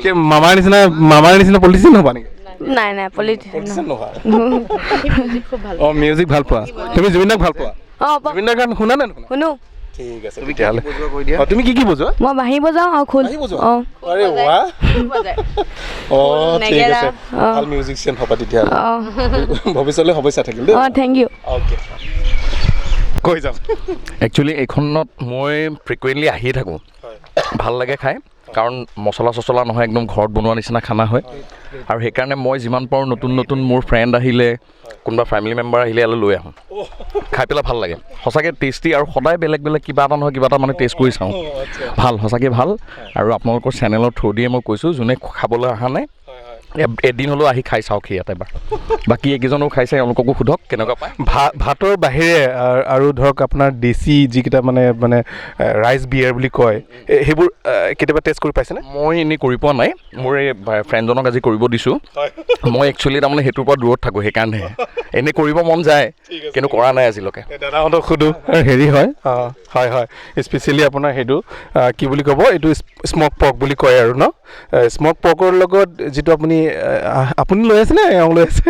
কি মামাৰ নিচিনা, মামাৰ নিচিনা পলিটিচিয়ান হ'বা নেকি? নাই, নাই, পলিটিচিয়ান পলিটিচিয়ান নহয়। নহয়। অ, মিউজিক ভাল পোৱা। তুমি জুবিন দাক ভাল পোৱা? অ, প- জুবিন দাৰ গান শুনা নে নুশুনা? শুনো। ঠিক আছে, তুমি কি তেতিয়াহ'লে। কি বজোৱা কৈ দিয়া? অ, তুমি কি কি বজোৱা? মই বাঁহী বজাওঁ আৰু খোল। বাঁহী বজোৱা? অ। আৰে ৱাহ। খোল বজায়। অ, খোল, ঠিক নেগেৰা। আছে। অ। ভাল মিউজিচিয়ান হ'বা তেতিয়াহ'লে। অ। ভৱিষ্যতলৈ শুভেচ্ছা থাকিল দেই। অ, থেংক ইউ। অ'কে। কৈ যাওক। একচুৱেলি এইখনত মই ফ্ৰিকুৱেণ্টলি আহিয়ে থাকোঁ। হয়। ভাল লাগে খাই। কাৰণ মছলা চছলা নহয়, একদম ঘৰত বনোৱা নিচিনা খানা হয়। আৰু সেইকাৰণে মই যিমান পাৰোঁ নতুন নতুন মোৰ ফ্ৰেণ্ড আহিলে, কোনোবা ফেমিলি মেম্বাৰ আহিলে ইয়ালৈ লৈ আহোঁ, খাই পেলাই ভাল লাগে। সঁচাকৈ টেষ্টি আৰু সদায় বেলেগ বেলেগ কিবা এটা নহয় কিবা এটা মানে টেষ্ট কৰি চাওঁ। ভাল, সঁচাকৈ ভাল। আৰু আপোনালোকৰ চেনেলৰ থ্ৰুদিয়ে মই কৈছোঁ, যোনে খাবলৈ অহা নাই, এ- এদিন হ'লেও আহি খাই চাওকহি ইয়াত এবাৰ। বাকী এইকেইজনেও খাইছে, এওঁলোককো সোধক কেনেকুৱা পায়। ভা- ভাতৰ বাহিৰে আ- আৰু ধৰক আপোনাৰ দেশী যিকেইটা মানে মানে ৰাইচ বিয়েৰ বুলি কয়, এ- সেইবোৰ আ, কেতিয়াবা টেষ্ট কৰি পাইছেনে? মই এনেই কৰি পোৱা নাই, মোৰ এই বা- ফ্ৰেণ্ডজনক আজি কৰিব দিছোঁ। মই একচুৱেলি তাৰমানে সেইটোৰ পৰা দূৰত থাকোঁ, সেইকাৰণে। এনেই কৰিব মন যায়, কিন্তু কৰা নাই আজিলৈকে। এ, দাদাহঁতক সোধো। এ, হেৰি হয়, অ, হয়, হয়, স্পেচিয়েলি আপোনাৰ সেইটো, আ, কি বুলি ক'ব, এইটো স্ম- স্মক পৰ্ক বুলি কয় আৰু ন? এ, স্মক পৰ্কৰ লগত যিটো আপুনি, এ, আ- আপুনি লৈ আছে নে এওঁ লৈ আছে?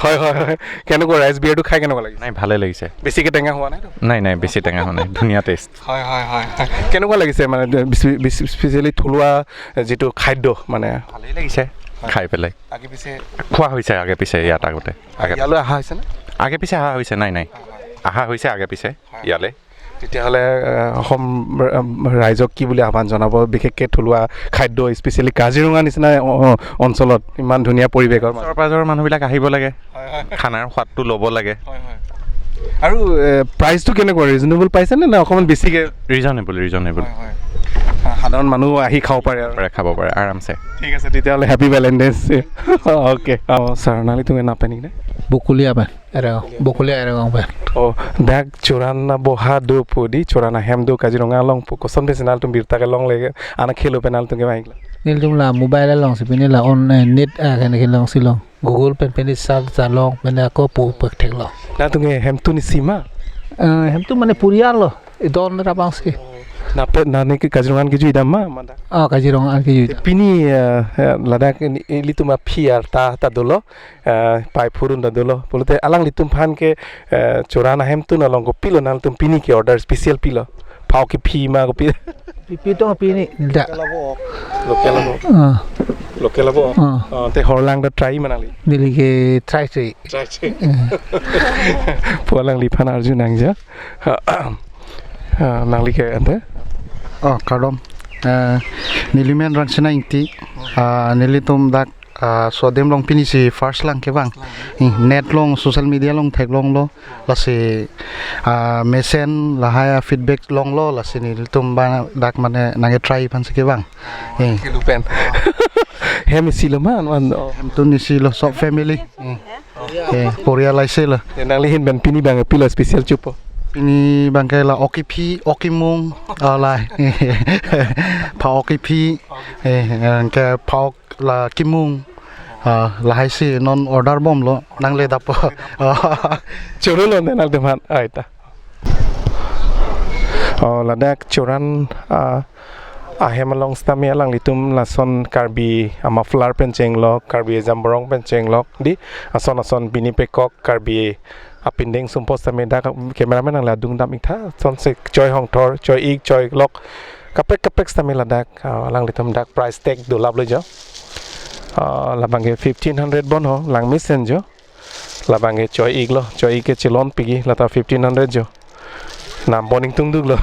হয়, হয়, হয়। কেনেকুৱা ৰাইচ বিয়েৰটো খাই কেনেকুৱা লাগিছে? নাই, ভালে লাগিছে। বেছিকে টেঙা হোৱা নাই তো? নাই, নাই, বেছি টেঙা হোৱা নাই, ধুনীয়া টেষ্ট। হয়, হয়, হয়, হয়। কেনেকুৱা লাগিছে মানে, বেছি- বেছি স্পেচিয়েলি থলুৱা যিটো খাদ্য মানে? ভালেই লাগিছে খাই পেলাই। আগে পিছে খোৱা হৈছে আগে পিছে ইয়াত আগতে। আগে ইয়ালৈ অহা হৈছে নে? আগে পিছে অহা হৈছে, নাই, নাই, অহা হৈছে আগে পিছে ইয়ালৈ। তেতিয়াহ'লে আহ, অসম আহ, ৰাইজক কি বুলি আহ্বান জনাব, বিশেষকৈ থলুৱা খাদ্য, স্পেচিয়েলি কাজিৰঙা নিচিনা অ- অ- অঞ্চলত ইমান ধুনীয়া পৰিৱেশৰ মাজত? ওচৰ পাজৰৰ মানুহবিলাক আহিব লাগে, খানাৰ সোৱাদটো ল'ব লাগে। আৰু এ, প্ৰাইচটো কেনেকুৱা, ৰিজনেবল পাইছেনে নে অকণমান বেছিকৈ? Reasonable, reasonable. সাধাৰণ মানুহ আহি খাব পাৰে আৰু। পাৰে, খাব পাৰে আৰামছে। ঠিক আছে, তেতিয়াহ'লে happy Valentine's day. Okay. O, sir, nangli tung ena pen ne? Bokolia pen, Eregaon, Bokolia Eregaon pen. Oh, dak Choran Aboha do pu di, Choran Ahem do Kaziranga along pu, koson pensi nangtum birta kelongle, anak khelo pen nangtum kevang-iklo? Nelitum la mobile alongsi pini la on, eh, net, ah, kene kelongsi long. Google pen pini search along, pini ako pu pek theklong. Nangtum ke hemtun isi ma? Eh, hemtun mane purial lo, idon rabangsi. Nangpen nangli ke Kaziranga kejui dam ma, ma dak? Oh, Kaziranga kejui dam. Pini, eh, eh, ladak ini, ilitum aphi arta ta dolo, eh, pai phurun ta dolo. Pulote alanglitum aphan ke, eh, Choran Ahemtun along kopilo nangtum pini ke order special pilo? Phao kephi ma kopi? Pipi tong pini, dak. Local abo. Ah. Local abo. Ah. Ah, te horlang ta try ma nangli? Neli ke try try. Try try. Eh. Pu alangliphan arju nangji. Ah, nangli ke ante? Oh, kardom. Eh, neli men Rangsina Ingti. Ah, nelitum dak, ah, Sodem along pini si first lang kevang. Eh, net along, social media along theklonglo. Lasi, ah, mesen lahai feedback longlo, lasi nelitum ba dak mane nangketry aphansi kevang. Eh. Khelo pen. Hem isi lo ma, man. Oh. Hemtun isi lo, sob family. Eh. Eh, porial isi lo. Ya, nangli ahin pen pini abang pilo special chopo? Pini abang ke la ok kephi, ok kemung, ah, la. Phao ok kephi, eh, ke phao ok la kemung, ah, lahai si non order bomlo, nangle dap-o. Choro lo ne nangtum aphan, ai ta. Oh, ladak Choran, ah, Ahem along sitame alanglitum lason Karbi a-muffler pen chenglok, Karbi jamborong pen chenglok, di ason ason pini pekok Karbi apindeng sumpos sitame dak cameraman nangli adung dam-iktha, sonsi choi hongthor, choi-ik, choi-lok, kaprek kaprek sitame ladak, ah, alanglitum dak price tag dolaplo jo. Ah, labang ke fifteen hundred bon ho, langmesen jo. Labang ke choi-iklo, choi-ik ke chelon pigi, lata fifteen hundred jo. Nampon ingtungduklo.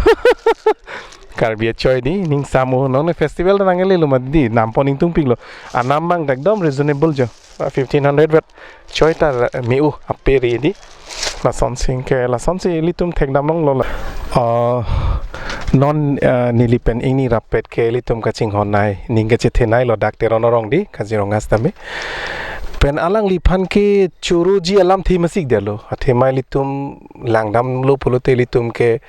Karbi achoi di, ning samo, non festival ta nangle lo ma di, nampon ingtungpiklo. Anam abang ta ekdom reasonable jo. Ah, fifteen hundred vet choi ta ra- me-u aperi di. Lasonsi ke, lasonsi ilitum thekdam longlo la. Ah, non, ah, neli pen ingni rappet ke ilitum kachinghon nei, ning kachethe neilo dak Teron arong di, Kaziranga sitame. Pen alangliphan ke choroji alamthe masik detlo. Athema ilitum langdamlo pulote ilitum ke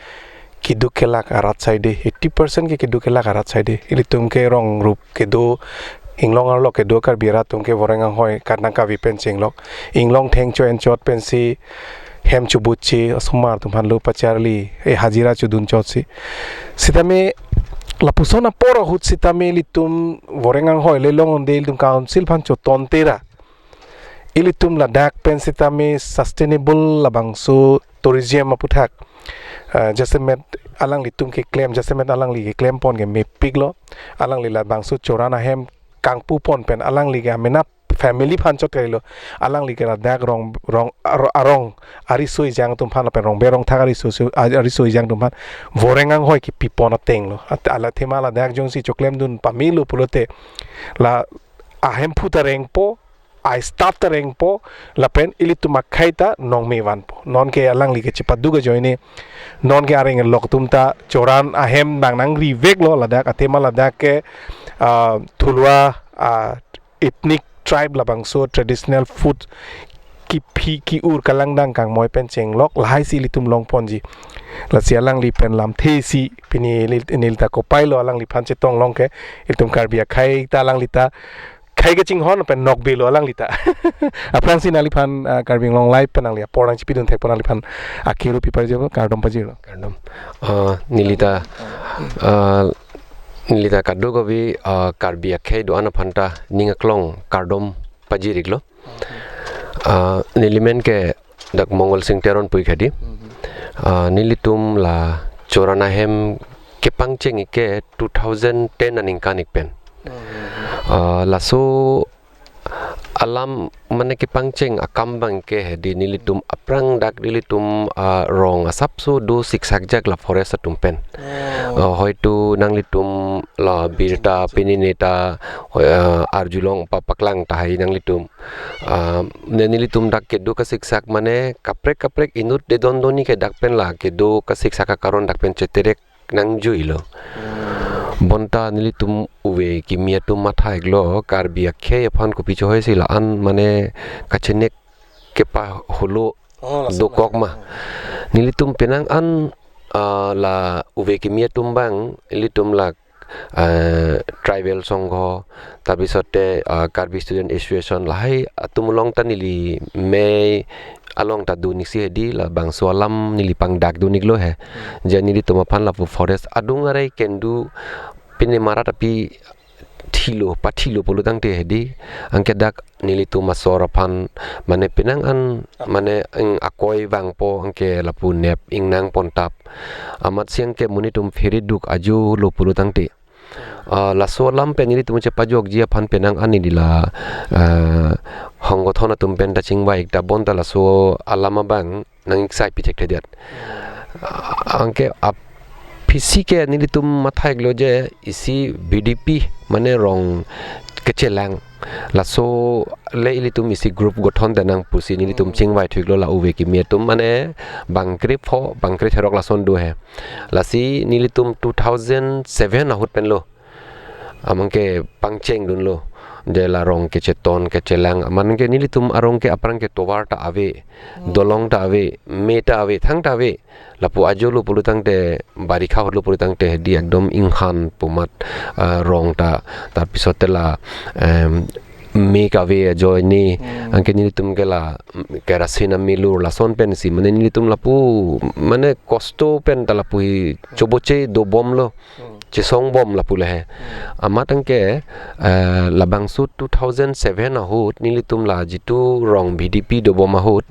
keduk kelak arat saide, eighty percent ke keduk kelak arat saide. Ilitum ke rong rup kedo, inglong arlo kedo Karbi arat atum ke voreng anghoi, karnang kavi pen chenglok. Inglong thengcho enchot pensi hem chobutche, osomar atum aphan lo pacharli, e hajira chodunchotsi. Sitame lapuson apor ahut sitame ilitum voreng anghoi le longonde ilitum council aphan chotontera. Ilitum ladak pen sitame sustainable labangso tourism aputhak. Ah, jasemet alanglitum keklem, jasemet alangli keklempon ke mepiklo. Alangli labangso Choran Ahem kangpupon pen alangli ke amenap family aphan chot kalilo. Alangli ke ladak rong, rong, ar-, arong ariso ejang atum aphan lapen rongbe rongthak ariso, so, a-, ariso ejang atum aphan voreng anghoi kepipon ateng lo. At-, ala athema ladak jongsi choklemdun pamelo pulote la ahemphu ta rengpo, a-staff ta rengpo, lapen ilitum akhei ta nongme vanpo. Non ke alangli ke chepaduk ajoine, non ke areng lok atum ta choran ahem bang nangriveklo ladak, athema ladak ke, ah, thulua, ah, ethnic tribe labangso traditional food kephi ke-ur kalangdang kangmoi pen chenglok lahai si ilitum longponji. Lasi alangli pen lamthe si pini neli-, nelita kopai lo alangliphan chetong long ke, ilitum Karbi akhei ta alangli ta khei kachinghon pen nokbe lo alangli ta. Aphrangsi nangliphan, ah, Karbi Anglong Live pen nangli apor nangchipidun thekpo nangliphan akiru pipar jabo kardom pajirlo. Kardom. Ah, nelita, ah, nelita kadokave, ah, Karbi akhei do-an aphan ta ning aklong kardom pajir-iklo. Ah, neli men ke dak Mongol Sing Teron pu ik hedi. Ah, nelitum la choran ahem kepangcheng ik ke two thousand ten aningkan ik pen. Ah, laso alam mane kepangcheng akam abang ke hedi nelitum aphrang dak nelitum, ah, rong asapso do siksak jak la forest atum pen. Oh. Ah, hoitu nanglitum la birta pini neta, hoi, ah, arjulong pa paklang tahai nanglitum. Ah, ne nelitum dak kedo kasiksak mane kaprek kaprek inut dedon doni ke dak pen la kedo kasiksak akaron dak pen cheterek nangjuilo. Hmm. Bonta nelitum uve kimi atum matha iklo, Karbi akhei aphan kopi chohoi si la-an mane kachenek kepaholo. Oh, lason dokok la. Ma. Nelitum penang an, ah, la uve kimi atum abang, ilitum la, ah, tribal songho, tarpisote, ah, Karbi Student Association lahai atum along ta neli mei along ta dun ik si hedi labangso alam neli pangdakdun iklo he. Hmm. Je nelitum aphan lapu forest adung arai kendu pine marat api thilo, pathilo pulo tangte hedi. Anke dak nelitum asor aphan mane penang an mane ing akoi vangpo anke lapu nep ing nangpontap. Amat si anke monit atum phere duk ajo lo pulo tangte. Ah, laso alam pen nelitum chepajokji aphan penang an neli la, ah, honggothon atum pen ta chingvai ik ta bonta laso alam abang nang iksai pi thekthedet. Ah, anke aphisi ke nelitum matha iklo je isi B D P mane rong kechelang. Laso le ilitum isi group gothon ta nang pusi nelitum Hmm. chingvai thu iklo la uve kimi atum mane bang krepho, bang kretherok lason do he. Lasi nelitum two thousand seven ahut pen lo. Amat ke pangchengdunlo. Je la rong kecheton, kechelang. Amat ke nelitum arong ke aphrang ke tovar ta ave, Hmm. dolong ta ave, me ta ave, thang ta ave. Lapu ajo lo pulo tangte, barikha ahut lo pulo tangte, hedi ekdom inghan pu amat, ah, rong ta, tarpisote la, em, me kave ajoine, Hmm. anke nelitum ke la, mm, kerasin amilur lason pensi, mane nelitum lapu, mane kosto pen ta lapu hi choboche dobomlo, Hmm. chesongbom lapu le he. Hmm. Amat anke, eh, labangso two thousand seven ahut, nelitum la jitu rong B D P dobom ahut,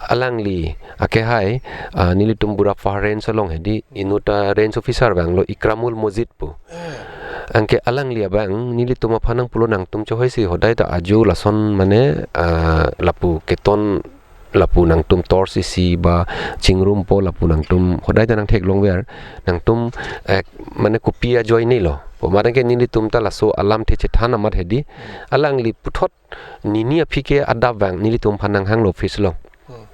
alangli, ake hai, ah, nelitum Burapha range along hedi, inut a range officer vanglo Ikramul Mojit pu. Eh. Anke alangli abang, nelitum aphan nang pulo nangtum chohoi si hodai ta ajo lason mane, ah, lapu keton lapu nangtum torch isi ba chingrumpo lapu nangtum hodai ta nang theklongver nangtum, eh, mane kopi ajoine lo. Pu amat anke nelitum ta laso alamthe chethan amat hedi. Alangli puthot nini aphi ke adap vang nelitum aphan nang hanglo office along. Hmm.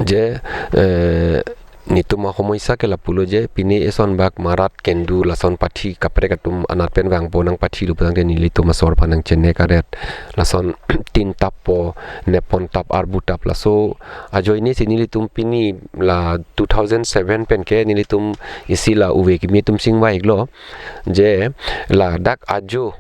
Je, eh, netum ahomoisa ke lapulo je, pine eson bak marat kendu lason pathi kaprek atum anat pen vangpo nang pathilo pu tangte nelitum asor aphan nang chenek aret. Lason tin tappo, nepon tap, arbu tap laso ajoine si nelitum pini la two thousand seven pen ke nelitum isi la uve kimi atum chingvai iklo. Je ladak ajo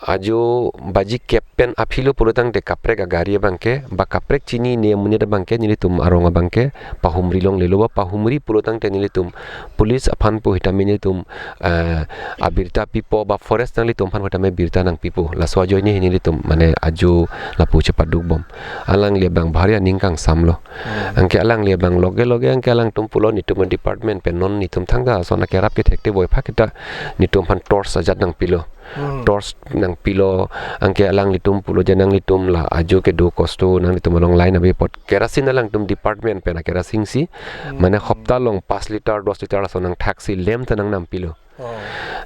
ajo baji kep pen aphi lo pulo tangte kaprek agari abang ke, ba kaprek chinine amonit abang ke, nelitum arong abang ke, pahumri longlelo ba pahumri pulo tangte nelitum police aphan pu hitame nelitum, eh, abirta pipo ba forest nanglitum aphan pu hitame birta nangpipo. Laso ajoine hi nelitum mane ajo lapu chepadukbom. Alangli abang bahari aning kangsamlo. Hmm. Anke alangli abang loge loge anke alangtum pulo netum department pen non netum thangta ason akerap kethek te boi phak kita netum aphan torch ajat nangpilo. Hmm. Torch nangpilo, anke alanglitum pulo je nanglitum la ajo kedo kosto nanglitum along line ave apot kerosene alangtum department pen a kerosene si, Hmm. mane hopta along pas liter, dos liter lason nangthaksi lem ta nangnampilo. Oh.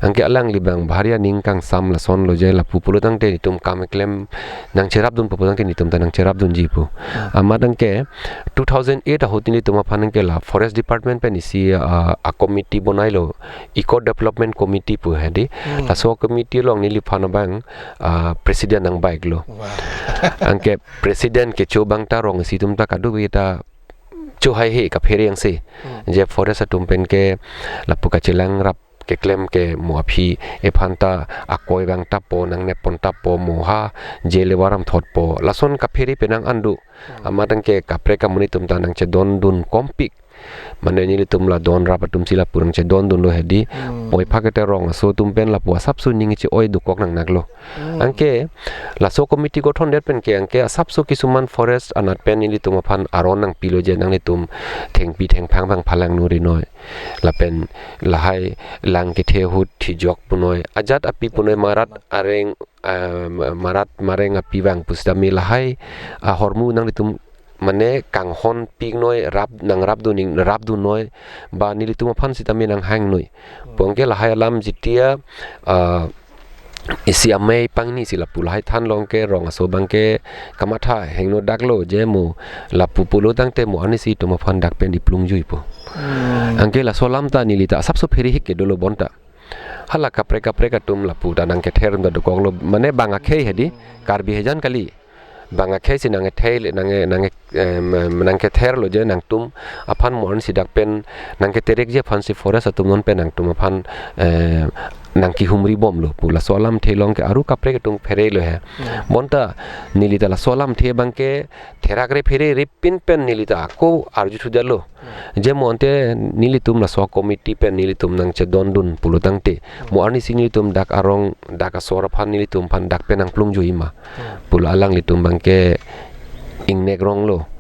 Anke alangli abang bhari aning kangsam lasonlo je lapu pulo tangte netum kam keklem nangcherapdunpo pulo tangte netum ta nangcherapdunji pu. Hmm. Amat anke two thousand eight ahut netum aphan anke la Forest Department pen isi, ah, a committee bonailo, Eco Development Committee pu hedi. Hmm. Laso committee along neliphan abang, ah, president nangbaiklo. Wah. Anke president kecho abang ta rong isi atum ta kadokave ta chohaihe kaphere angse. Hmm. Je forest atum pen ke lapu kachelang rap keklem ke mo aphi ephanta akoi abang tapo, nangnep pon tapo, mo ha jele varam thotpo. Lason kaphere penang an do. Hmm. Amat anke kaprek amonit atum ta nangchedondun kompik. Mane nelitum la don rap atum si lapu nangchedondunlo hedi. Hmm. Oi phakete rong aso atum pen lapu asapso ning che-oi dokok nangnaklo. Hmm. Anke laso committee gothon det pen ke anke asapso kisuman forest anat pen nelitum aphan aron nangpilo je nanglitum thengpi thengphang abang phalangno rinoi. Lapen lahai lang kethe ahut thijok punoi. Ajat api punoi marat areng, ah, marat mareng api abang pusitame lahai, ah, ahormu nanglitum mane kanghon piknoi rap nangrapdun ning rapdunnoi ba nelitum aphan sitame nanghangnoi. Hmm. Pu anke lahai alam jitia, ah, isi amei pangni si lapu lahai thanlo anke rong aso abang ke kamatha hingno daklo je mo lapu pulo tangte mo arnisi atum aphan dak pen diplung juipo. Hmm. Anke laso alam ta neli ta asapso pherehik ke dolo bonta. Hala kaprek kaprek atum lapu ta nangkether atum ta dokoklo, mane bang akhei hedi, Karbi hejan kali. Bang akhei si nangkethei le, nang, nang, em, em, nangketherlo je nangtum aphan mo arnisi dak pen nangketerekji aphan si forest atum non pen nangtum aphan, em, nangkehumri bomlo pu laso alamthe along ke aru kaprek atum pherelo he. Hmm. Bonta neli ta laso alamthe abang ke therakre pherere pin pen neli ta ako arju thudetlo. Hmm. Je mo ante nelitum laso committee pen nelitum nangchedondun pulo tangte. Hmm. Mo arnisi nelitum dak arong dak asor aphan nelitum aphan dak pen nangplung juima. Hmm. Pulo alanglitum abang ke ingnek ronglo.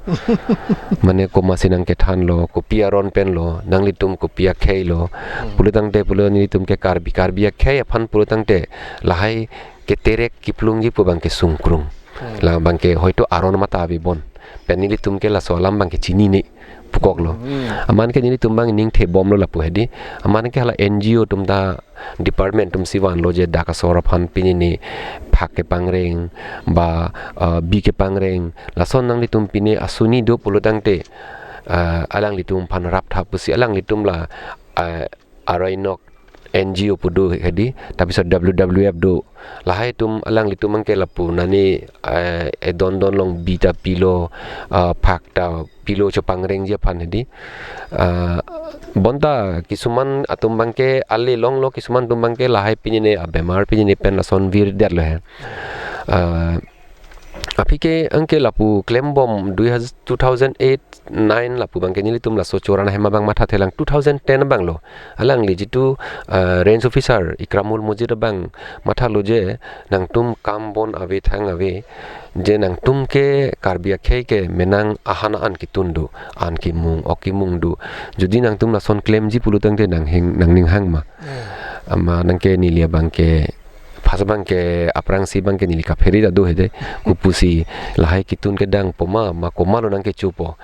Mane komatsi nangkethanlo, kopi aron penlo, nanglitum kopi akheilo. Hmm. Pulo tangte pulo nelitum ke Karbi, Karbi akhei aphan pulo tangte lahai keterek keplungji pu abang ke sungkrung. Hmm. La abang ke hoito aron mata ave bon. Pen nelitum ke laso alam abang ke chinine pukoklo. Hmm. Amat ke nelitum abang ning thebomlo lapu hedi. Amat ke hala N G O atum ta department atum si vanlo je dak asor aphan pini ne phak kepangreng ba, uh, bi kepangreng lason nanglitum pini asuni do pulo tangte, uh, alanglitum aphan raptha pusi alanglitum la, uh, Arainok N G O pu do hedi, tapi so W W F do. Lahai atum alanglitum abang ke lapu nani, eh, edondon along bi ta pilo, ah, phak ta pilo chopangrengji aphan hedi. Ah, bonta kisuman atum abang ke ale longlo, kisuman atum abang ke lahai pini ne abemar pini ne pen lason virdetlo he. Ah, aphi ke anke lapu klembom dui haz-, two thousand eight nine lapu abang ke nelitum laso Choran Ahem abang mathathelang two thousand ten abanglo. Alangli jitu, ah, range officer Ikramul Mujir abang mathalo je nangtum kam bon ave thang ave je nangtum ke Karbi akhei ke menang ahan an ketun do, an kemung, ok kemung do. Jodi nangtum lason klemji pulo tangte nanghing, nangning hang ma. Hmm. Amat anke neli abang ke pas abang ke aphrangsi abang ke neli kaphere ta do hedi. Kopusi lahai ketun kedang poma ma komatlo nangkechopo.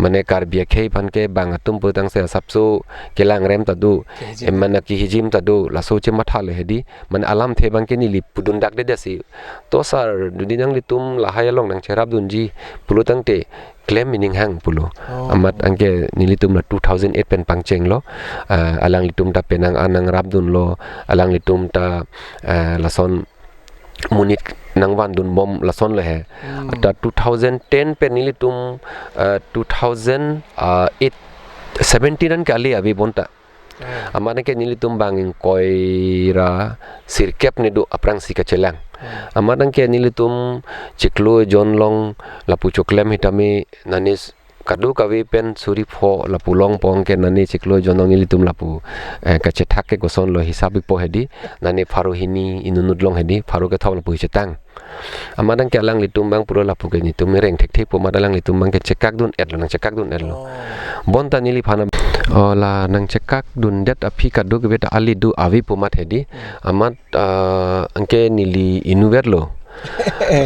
Mane Karbi akhei aphan ke bang atum putangsi asapso kelangrem ta do. Kehijim. Em, mane kehijim ta do. Laso chemathalo hedi. Mane alamthe abang ke neli pudun dakdedetsi. To sir, jodi nanglitum lahai along nangcherapdunji pulo tangte klem ining hang pulo. Oh. Amat anke nelitum la two thousand eight pen pangchenglo. Ah, alanglitum ta penang an nangrapdunlo, alanglitum ta, ah, lason monit nangvandunbom lasonlo he. Hmm. Ta two thousand ten pen nelitum, ah, two thousand eight, seventeen an ke ale ave bonta. Hmm. Amat anke nelitum bang ingkoi ra sirkep ne do aphrangsi kachelang. Hmm. Amat anke nelitum chiklo jon along lapu choklem hitame nani s-, kadokave pen suri pho lapu longpo anke nani chiklo jon along nelitum lapu, eh, kachethak ke kosonlo hisap ikpo hedi, nani pharo hini inutnut along hedi, pharo kethom lapu chetang. Amat anke alanglitum abang pulo lapu ke netum reng thekthepo amat alanglitum abang ke chekakdun-etlo, nangchekakdun-etlo. Oh. Bonta neliphan ab-, Oh, la nangchekak dundet aphi kadokave ta ali do ave pu amat hedi. Hmm. Amat, ah, anke neli inutvet lo.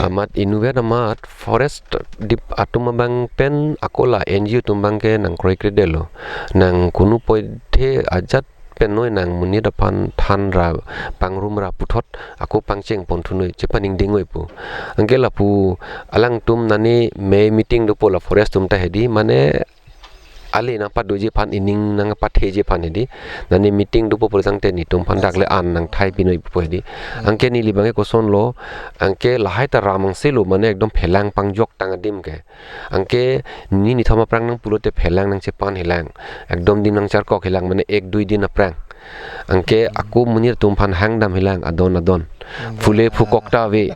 Amat inutvet amat forest dip atum abang pen ako la N G O atum abang ke nangkroikre detlo. Nang kunu poithe ajat pen noi nangmonit aphan than ra pangrum ra puthot ako pangcheng ponthu noi chepaningding noi pu. Anke lapu alangtum nani me meeting dopo la forest atum ta hedi, mane ali nangpadoji aphan, ining nangpatheji aphan hedi. Nani meeting dopo pura tangte netum aphan dak le an nangthai pi noi pu hedi. Hmm. Anke neli abang ke kosonlo, anke lahai ta ram angse lo, mane ekdom phelang pangjok tang adim ke. Anke ni nithom aphrang nangpulote phelang nangchepan helang. Ekdom dim nangcharkok helang, mane ek dui din aphrang. Anke ako monit atum aphan hangdam helang adon adon. Hmm. Phule phukok ta ave.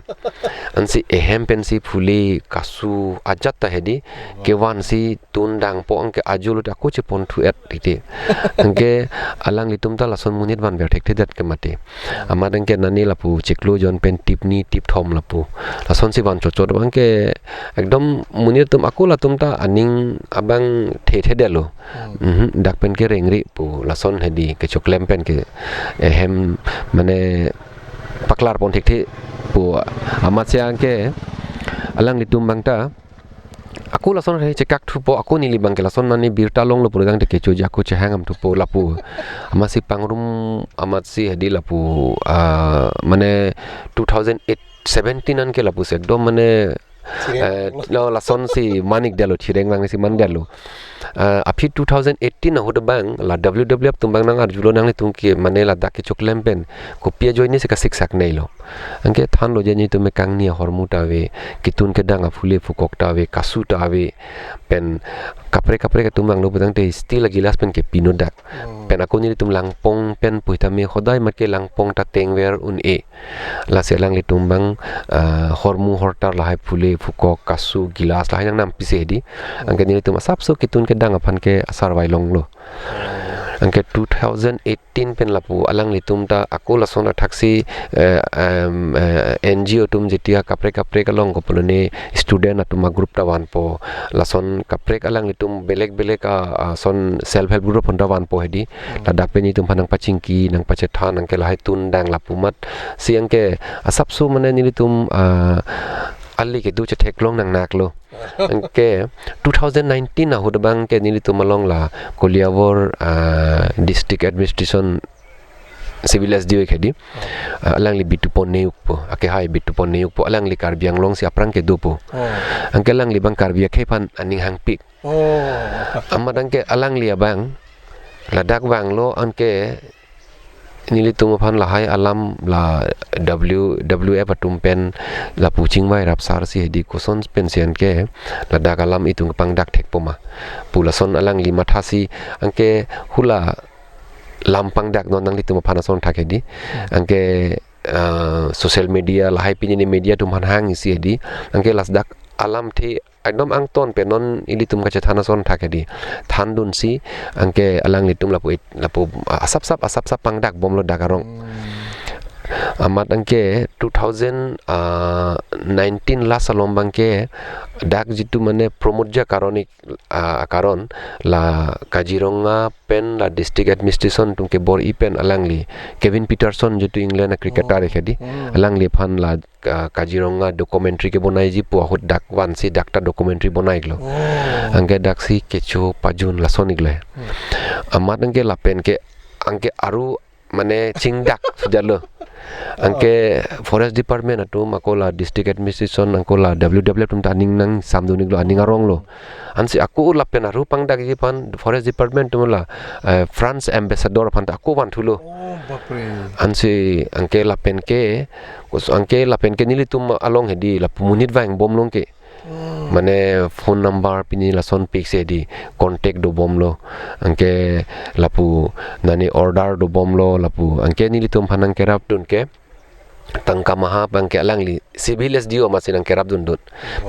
Ansi ehem pensi phule kasu ajat ta hedi. Hmm. Kevansi tun dangpo, anke ajo lote ako cheponthu et titi. Anke alanglitum ta lason monit vanver thekthedet ke mati. Amat anke nani lapu chiklo jon pen tipni tipthom lapu. Lasonsi van chotchot abang ke ekdom monit atum ako latum ta aning abang thethe detlo. Hmm. Mhm, dak pen ke rengri pu lason hedi kechoklem pen ke ehem mane paklar pon thekthe pu amat si anke alanglitum abang ta ako lason he chekak thupo, ako neli abang ke lason nani birta longlo pura tangte kechoji ako chehangdam thupo lapu. Amatsi pangrum amatsi hedi lapu, ah, mane two thousand eight seventeen anke lapusi ekdom mane, chireng eh, lo lasonsi manik detlo, chireng vangsi man detlo. Ah, aphi two thousand eighteen ahut abang la W W F atum abang nangarjulo nanglitum ke mane ladak kechoklem pen kopi ajoinesi kasiksak neilo. Anke thanlo je netum me kangni ahormu ta ave, ketun kedang aphule phukok ta ave, kasu ta ave, pen kaprek kaprek atum vanglo pu tangte steel agilas pen kepi non dak. Hmm. Pen ako nelitum langpong pen pu tame hodai mat ke langpong ta tengver un-e. Lasi alanglitum abang, ah, hormu hortar lahai phule phukok kasu gilas lahai nangnam pisi hedi. Hmm. Anke nelitum asapso ketun kedang aphan ke asarvai longlo. Anke two thousand eighteen pen lapu alanglitum ta ako lason athaksi, eh, em, eh, N G O atum jetia kaprek kaprek along kopulone student atum agroup ta vanpo, lason kaprek alanglitum belek belek a, ason self help group aphan ta vanpo hedi. Hmm. Ladak pen netum aphan nangpachingki nangpachethan anke lahai tun dang lapu amatsi anke asapso mane nelitum, ah, ali kedo chetheklong nangnaklo. Anke two thousand nineteen ahut abang ke nelitum along la Koliavor, ah, District Administration Civil S D O hedi. Ah, alangli Bitupo Neuk pu, akehai Bitupo Neuk pu, alangli Karbi Anglong si aphrang kedopo. Oh. Anke alangli abang Karbi akhei aphan aning hangpik. Oh. Amat anke alangli abang ladak vanglo anke nelitum aphan lahai alam la W W F atum pen lapu chingvai rapsarsi hedi koson pensi anke ladak alam itum pangdak thekpo ma pu lason alangli mathasi anke hula lam pangdak non nanglitum aphan ason thak hedi. Hmm. Anke, ah, social media lahai pini ni media atum aphan hangsi hedi. Anke ladak alamthe ekdom angton pen non ilitum kachethan ason thak hedi. Thandunsi anke alanglitum lapu it-, lapu asapsap asapsap pangdak bomlo dak arong. Hmm. Amat anke two thousand, ah, nineteen last along abang ke dak jitu mane Pramod Jha Karonik, ah, Karon la Kaziranga pen la District Administration atum kebor-i pen alangli Kevin Pietersen jitu England a cricketer, oh, hedi. Hmm. Alangli aphan la Ka-, Kaziranga documentary kebonaiji pu ahut dak vansi dak ta documentary bonaiklo. Oh. Anke daksi kecho pajun lason iklo. Hmm. Amat anke lapen ke anke aru mane chingdak sujalo. Oh. Anke Forest Department atum ako la District Administration ako la W W F atum ta aning nangsamdun iklo, aning aronglo. Ansi ako lapen aru pangdakji aphan Forest Department atum la, eh, France Ambassador aphan ta ako vanthulo. Oh, bapre. Ansi anke lapen ke, kus-, anke lapen ke nelitum along hedi lapu monit vangbomlo ke. Hmm. Mane phone number pini lason piksi hedi contact dobomlo. Anke lapu nani order dobomlo lapu. Anke nelitum aphan nangkerapdun ke tangka maha abang ke alangli Civil S D O amatsi nangkerapdundun.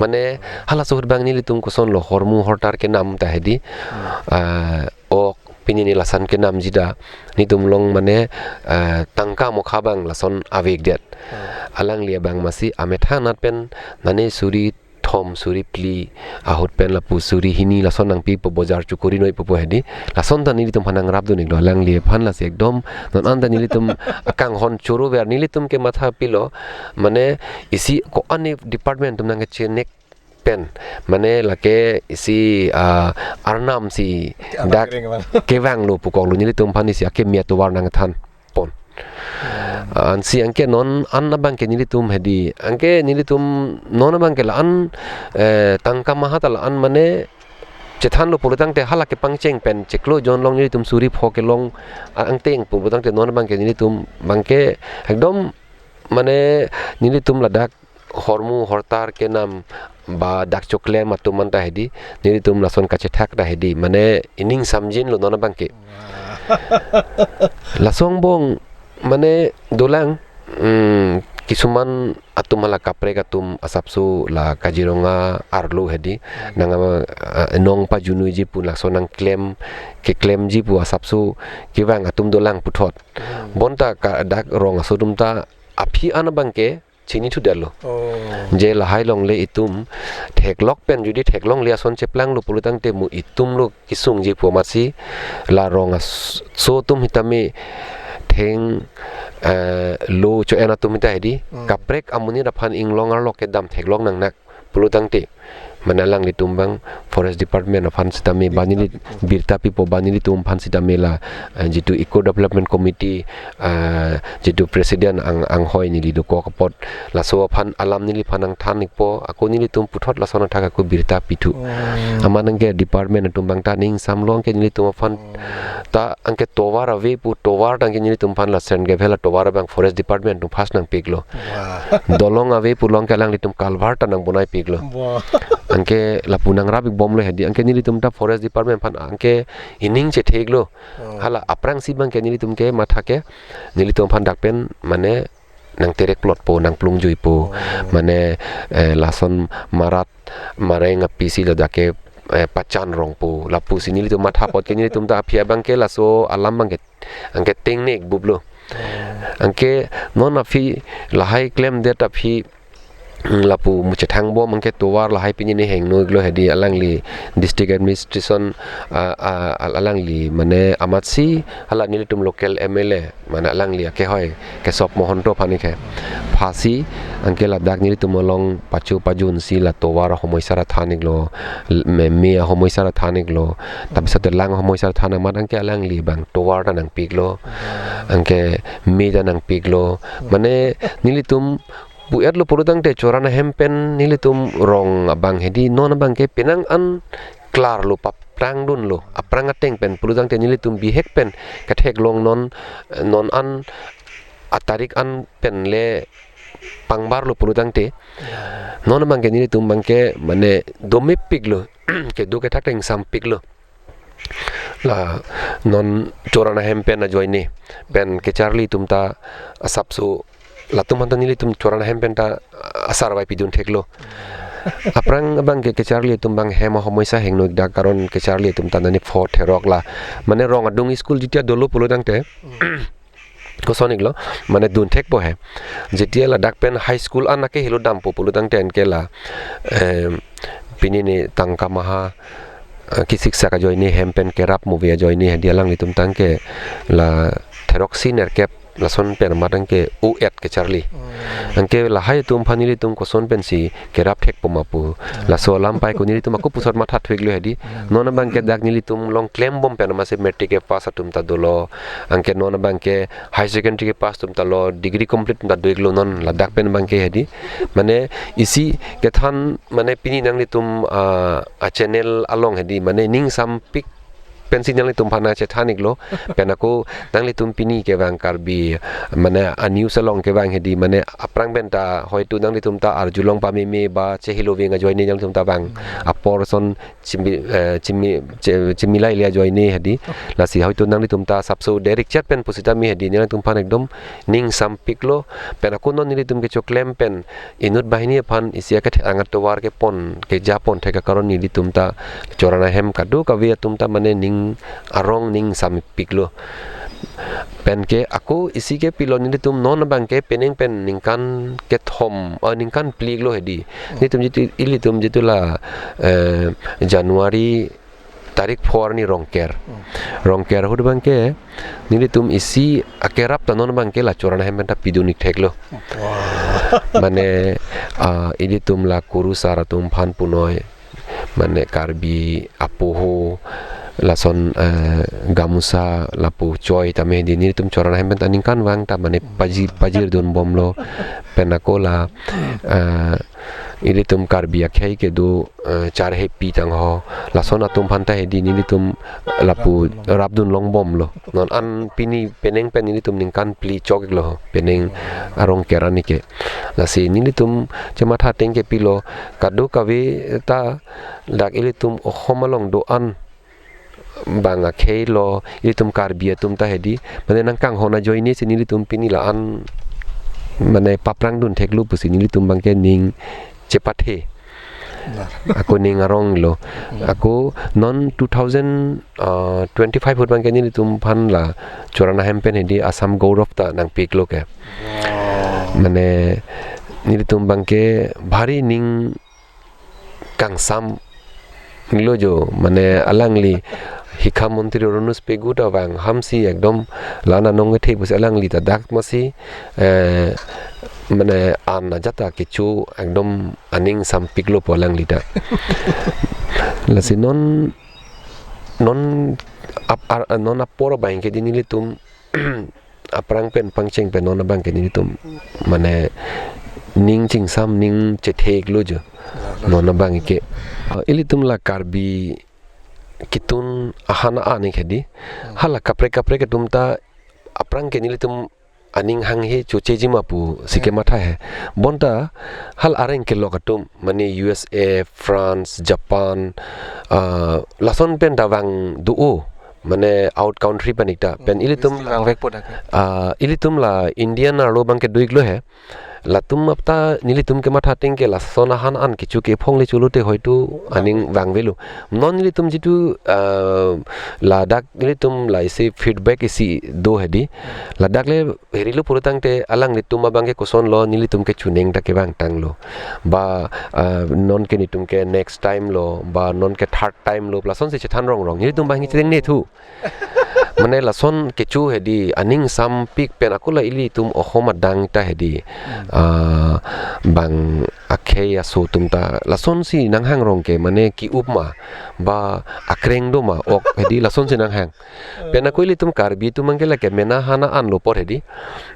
Mane halaso ahut abang nelitum kosonlo hormu hortar kenam ta hedi. Hmm. Ah, ok pini ni lason kenamji ta netum along mane, ah, tangka mokha abang lason avekdet. Hmm. Alangli abang amatsi ametha anat pen nani suri hom suri phli ahut pen lapu suri hini lason nangpipo, bojar chokori noi pupo hedi. Lason ta nelitum aphan nangrapdun iklo, alangliphan lasi ekdom non anta nelitum akanghon choro ver, nelitum ke matha pilo, mane isi ko-an department atum nangkechenek pen, mane lake isi, ah, arnam si dak kevanglo pukoklo, nelitum aphan isi akeme atovar nangthan pon. Ansi anke non an abangke nelitum hedi, anke nelitum non abangke la-an, eh, tangka maha ta la-an mane chethanlo pulotangte hala kepangcheng pen chiklo jon along nelitum suri pho kelong a-, angteng pulotangte non abangke nelitum abangke ekdom mane nelitum ladak hormu hortar kenam ba dak choklem atum anta hedi, nelitum lason kachethak ta hedi, mane ining samjinlo non abangke. Laso angbong mane dolang, mm, kisuman atum hala kaprek atum asapso la Kaziranga arlo hedi, nang ama, ah, nong pajunuiji pu laso nangklem, keklemji pu asapso kevang atum dolang puthot. Bonta ka dak rong aso atum ta aphi an abangke chinithudetlo. Oh. Je lahai longle itum theklok pen jodi theklongle ason cheplanglo pulotangte mo itumlo kesungji pu amatsi la rong aso atum sitame theng, eh, lo cho-en atum sita hedi. Hmm. Kaprek amonit aphan inglong arlo kedam theklong nangnak pulotangte, mane alanglitum abang Forest Department aphan sitame ba neli birta pipo, ba nelitum aphan sitame la, eh, jitu Eco Development Committee, eh, jitu President ang, anghoi neli dokok apot laso aphan alam neliphan nangthan ikpo, ako nelitum puthot lason athak ako birta pithu. Hmm. Amat anke department atum abang ta ning samlo, anke nelitum aphan ta anke tovar ave pu, tovar ta anke nelitum aphan la Srengabhela tovar abang Forest Department atum first nangpiklo. Wah. Dolong ave pulo, anke alanglitum culvert ta nangbonai piklo. Wah. Anke lapu nangrap ikbomlo hedi, anke nelitum ta Forest Department aphan anke ining chetheklo. Oh. Hala aphrangsi abangke nelitum ke matha ke, nelitum aphan dak pen mane nangterek plotpo, nangplungjuipo. Oh. Mane, eh, lason marat mareng apisi ladak ke, eh, pachan rongpo. Lapusi nelitum matha apot ke nelitum ta aphi abangke laso alam abangke anke tengne ikbuplo. Oh. Anke non aphi lahai klemdet aphi, mm, lapu muchethang bom anke tovar lahai pini ne hengno iklo hedi, alangli district administration, ah, ah, al-, alangli mane amatsi hala nelitum local M L A mane alangli akehoi Kesop Mahanta aphan ke phasi anke ladak nelitum along pacho pajunsi la tovar ahomoisa ra than iklo, l-, me, me ahomoisa ra than iklo, ta bisate lang ahomoisa ra than amat anke alangli abang tovar ta nangpiklo, anke me ta nangpiklo. Mane nelitum pu-etlo pulotangte Choran ahem pen nelitum rong abang hedi non abangke penang an klarlo, paprangdunlo, aphrang ateng pen pulotangte nelitum bihek pen ketheklong non, non an atarik an pen le pangbarlo pulotangte. Ya. Non abangke nelitum abangke mane domepiklo, kedo kethak ta ingsampiklo. La non Choran ahem pen ajoine pen kacharli atum ta asapso latum aphan ta nelitum Choran ahem pen ta asarvai pidun theklo. Aphrang abangke kacharli atum abang hem ahomoisa hengno ikdak, karon kacharli atum ta nani pho therok la. Mane rong adung school jitia dolo pulotangte koson iklo, mane dun thekpo he. Jitia ladak pen high school an ake helo dampo pulotangte anke la, em, pini ne tangka maha, eh, kisik sak ajoine hem pen kerap move ajoine hedi, alanglitum ta anke la theroksi nerkep lason pen amat anke u-et kacharli. Hmm. Anke lahai atum aphan nelitum koson pensi kerap thekpo ma pu. Hmm. Laso alam pai ko nelitum ako pusot matha thuiklo hedi. Hmm. Non abangke dak nelitum along klembom pen amatsi matric kepass atum ta dolo. Anke non abangke high secondary kepass atum ta lo, degree complete atum ta do iklo non ladak pen abangke hedi. Mane isi kethan mane pini nanglitum, ah, a-channel along hedi mane ning sampik pensi nanglitum aphan nangchethan iklo. Pen ako nanglitum pini kevang Karbi mane a-news along kevang hedi mane aphrang pen ta hoitu nanglitum ta arjulong pameme ba chehelo veng ajoine nanglitum ta vang. Hmm. Apor ason chimi, eh, chimi, che-, chimilai le ajoine hedi. Lasi hoitu nanglitum ta asapso direct chat pen pusitame hedi nanglitum aphan ekdom ning sampiklo. Pen ako non nelitum kechoklem pen inut banghini aphan isi akethe angat tovar kepon, kejapon thek akaron nelitum ta Choran ahem kadokave atum ta mane ning arong ning sampiklo. Pen ke ako isi ke pilo, nelitum non abang ke penang pen ningkan kethom, eh, ningkan phli-iklo hedi. Nelitum jitu, ilitum jitu la, eh, January tarik four ni Rongker. Hmm. Rongker ahut abang ke nelitum isi akerap ta non abang ke la Chorana hem pen ta pidun-ik theklo. Wah. Mane, ah, ilitum la kurusar atum aphan punoi, mane Karbi apoho, lason, eh, gamusa lapu choi tame hedi nelitum Chorana hem pen ta ningkanvang ta mane pajir, pajirdunbomlo. Pen ako la, eh, ilitum Karbi akhei kedo, eh, charhepi tangho, lason atum aphan ta hedi nelitum lapu rapdun longbomlo. Non an pini penang pen nelitum ningkan phli chok-iklo penang a Rongker arni ke. Lasi nelitum chematha ateng ke pilo, kadokave ta dak ilitum Osom along do-an bang akhei lo, ilitum Karbi atum ta hedi, mane nangkanghon ajoine si nelitum pini la-an mane paprangdun theklo pusi nelitum abang ke ning chepathe. Nah. Ako ning aronglo. Hmm. Ako non two thousand, uh, twenty-five ahut abang ke nelitum aphan la Chorana hem pen hedi Assam Gaurav ta nangpi-iklo ke. Wow. Mane nelitum abang ke bhari ning kangsam lo jo, mane alangli Hikha Montri Ronojoy Pegu ta vang hamsi ekdom la-an anong kethe pusi alangli ta dak masi, eh, mane an ajat ta kecho ekdom aning sampiklo pu alangli ta. Lasi non, non ap-, ar-, non apor abang ke di nelitum aphrang pen pangcheng pen non abang ke nelitum mane ning chingsam ning chethek lo jo. Non abang ke, ah, ilitum la Karbi ketun ahan an-ik hedi. Hmm. Hala kaprek kaprek atum ta aphrang ke nelitum aning hanghe choche jima pusi, hmm, kematha he. Bonta hal areng kelok atum, mane U S A, France, Japan, ah, lason pen ta vang do-o, mane out country pen-ik ta. Pen, hmm, ilitum still vangvekpo dak ke. Ah, ilitum la Indian arlo abang ke do-iklo he. Latum apta nelitum kematha ateng ke lason ahan an kecho kephong le cholo te hoitu aning vangvelo. Non nelitum jitu, ah, ladak nelitum la isi feedback isi do hedi. Hmm. Ladak le herilo purutangte alanglitum abang ke kosonlo, nelitum ke chuning ta kevang tanglo. Ba, ah, non ke nelitum ke next time lo, ba non ke third time lo, lasonsi chethan rongrong. Nelitum abang ke chethangne thu. Mane lason kecho hedi, aning sampik pen ako la ilitum Osom adang ta hedi. Hmm. Ah, bang akhei aso atum ta lasonsi nanghang rong ke, mane ki-up ma, ba akreng do ma, ok hedi lasonsi nanghang. Pen ako ilitum Karbi atum abang ke lake mena hana an lo apor hedi.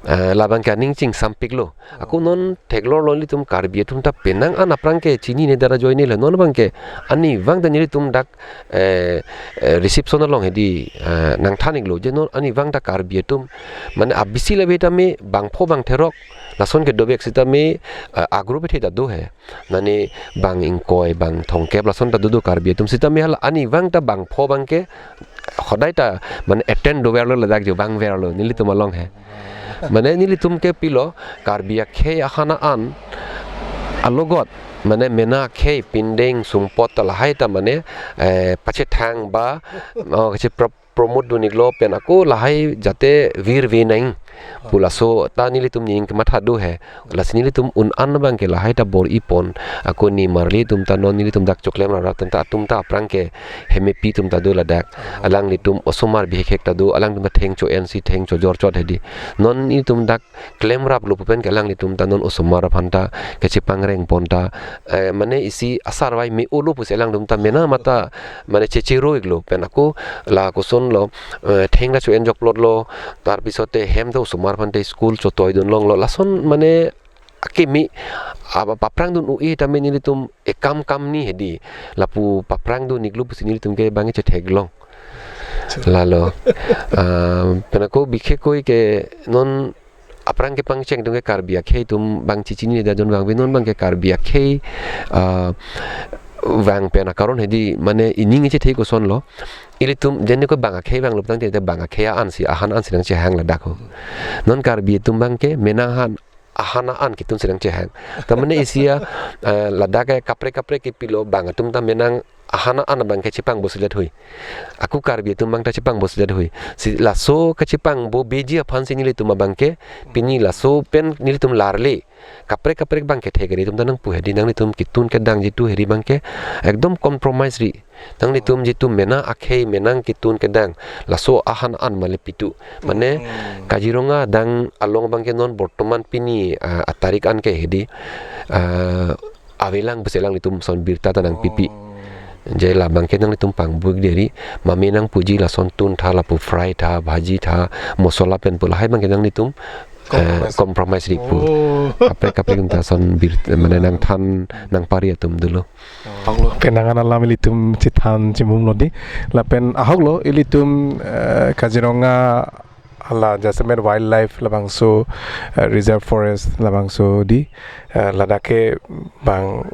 Eh, labang ke aning chingsampiklo. Ako non theklonglo, ilitum Karbi atum ta penang an aphrang ke chinine dara ajoine lo, non abang ke anivang ta nelitum dak, eh, eh, reception along hedi, eh, nangthan-iklo je non anivang ta Karbi atum, mane abisi labe tame bangpho bangtherok lason ke dovek sitame, eh, agro bethe ta do he. Mane bang ingkoi, bang thomkep lason ta dodo Karbi atum, sitame hala anivang ta bangpho abang ke hodai ta mane attend doverlo ladak jo, vangverlo nelitum along he. Mane nelitum ke pilo, Karbi akhei ahan an alogot, mane mena akhei, pindeng, sungpot ta lahai ta mane, eh, pachethang ba, oh, kachi pro-, promote dun-iklo pen ako lahai jate virve nang pu laso ta nelitum ning kematha do he. Lasi nelitum un an abang ke lahai ta bor-ipon, ako nimarli atum ta non nelitum dak choklem rap atum ta, atum ta aphrang ke hemepi atum ta do ladak. Alanglitum osomar bihekhek ta do, alangtum ta theng cho-ensi theng chojor chot hedi. Non nelitum dak klemraplo pu pen ke alanglitum ta non osomar aphan ta kachipangrengpon ta, eh, mane isi asarvai me-olo pusi alangtum ta mena mata mane checheroi-iklo, pen ako la kosonlo, eh, theng ta cho-en jokplotlo, tarpisote hem ta osomar aphan ta school chotoi dun longlo, lason mane akimi, aba paprangdun u-e tame nelitum ekam kamni hedi, lapu paprangdun-iklo pusi nelitum ke bang chetheklong. Lalo. Ah, pen ako bikhekoi ke non aphrang ke pangcheng atum ke Karbi akhei atum bang chichinine dara jon vangve, non abang ke Karbi akhei, ah, vang pen akaron hedi, mane ining ichethe kosonlo. Ilitum jeni ko bang akhei vanglo tangte, te bang akhei ansi, ahan ansi nangchehang ladak ho. Non Karbi atum abang ke mena han, ahan an ketun si nangchehang. Ta mane isi a, eh, ladak ke kaprek kaprek ke pilo, bang atum ta mena ahan an abangke chepangbo silet hui. Ako Karbi atum abang ta chepangbo silet hui. Si laso kachepangbo beji aphan si nelitum abangke pini laso pen nelitum larle. Kaprek kaprek abangke thek ri atum ta nangpu hedi, nanglitum kitun kedang jitu hedi abangke ekdom compromise ri. Nanglitum jitu mena akhei menang kitun kedang, laso ahan an male pitu. Mane Kaziranga adang along abangke non bortoman pini, ah, atarik an ke hedi, ah, avelang pusi alanglitum ason birta ta nangpipi. Je la abangke nanglitum pangbo ik deri, mame nangpuji lason tun tha, lapu fry tha, bhaji tha, mosola pen pu lahai abangke nanglitum, eh, Compromise. Compromise ri pu. Oh. Kaprek kaprek ta ason bir, mane nangthan nangpari atum dolo. Ahoklo. Penang an alam ilitum chethan chimum lo di. Lapen ahoklo ilitum, eh, Kaziranga hala jasemet wildlife labangso, eh, reserve forest labangso di, eh, ladak ke bang,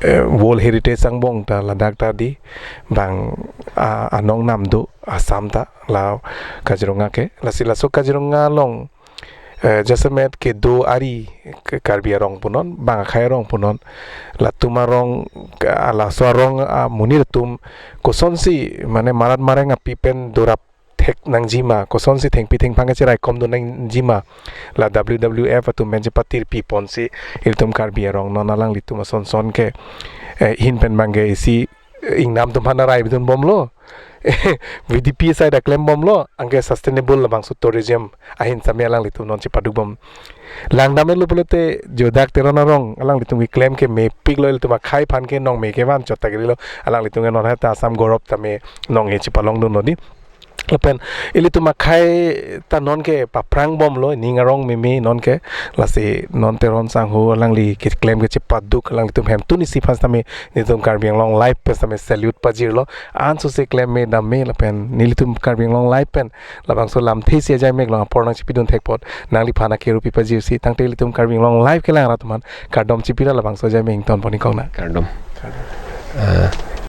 eh, World Heritage angbong ta ladak ta di bang, ah, anong nam do Assam ta la Kaziranga ke. Lasi laso Kaziranga along, eh, jasemet kedo ari ke Karbi arong punon, bang akhei arong punon, latum arong, ah, laso arong, ah, amonit atum kosonsi mane marat mareng api pen dorap thek nangjima, kosonsi thengpi thengphang kacherai kom do nangjima, la W W F atum pen chepatirpi ponsi ilitum Karbi arong non alanglitum ason son ke, eh, hin pen abangke isi, eh, ingnam atum aphan arai bidun bomlo. V D P side aklem bomlo, anke sustainable labangso tourism ahin sami alanglitum non chepaduk bom. Langdam-et lo pulote Jodak Teron arong alanglitum keklem ke mepik lo, ilitum akhei aphan ke nong me kevan chot ta giri lo, alanglitum ke non hai ta Assam Gorov ta me nong he chepalong dun lo di. Lapen ilitum akhei ta non ke paphrang bomlo, ning arong meme non ke, lasi non Teron sangho alangli keklem ke chepaduk, alanglitum hemtun isi aphan sitame nelitum Karbi Anglong Live pen sitame salute pajirlo, anso si klem me dam me, lapen nelitum Karbi Anglong Live pen labangso lamthe isi ajai mek long apor nangchepidun thek apot nangliphan akerupi pajirsi, tangte ilitum Karbi Anglong Live kelang rat aphan kardom chepira, labangso ajai mek ington pon ik kok na. Kardom. Ah.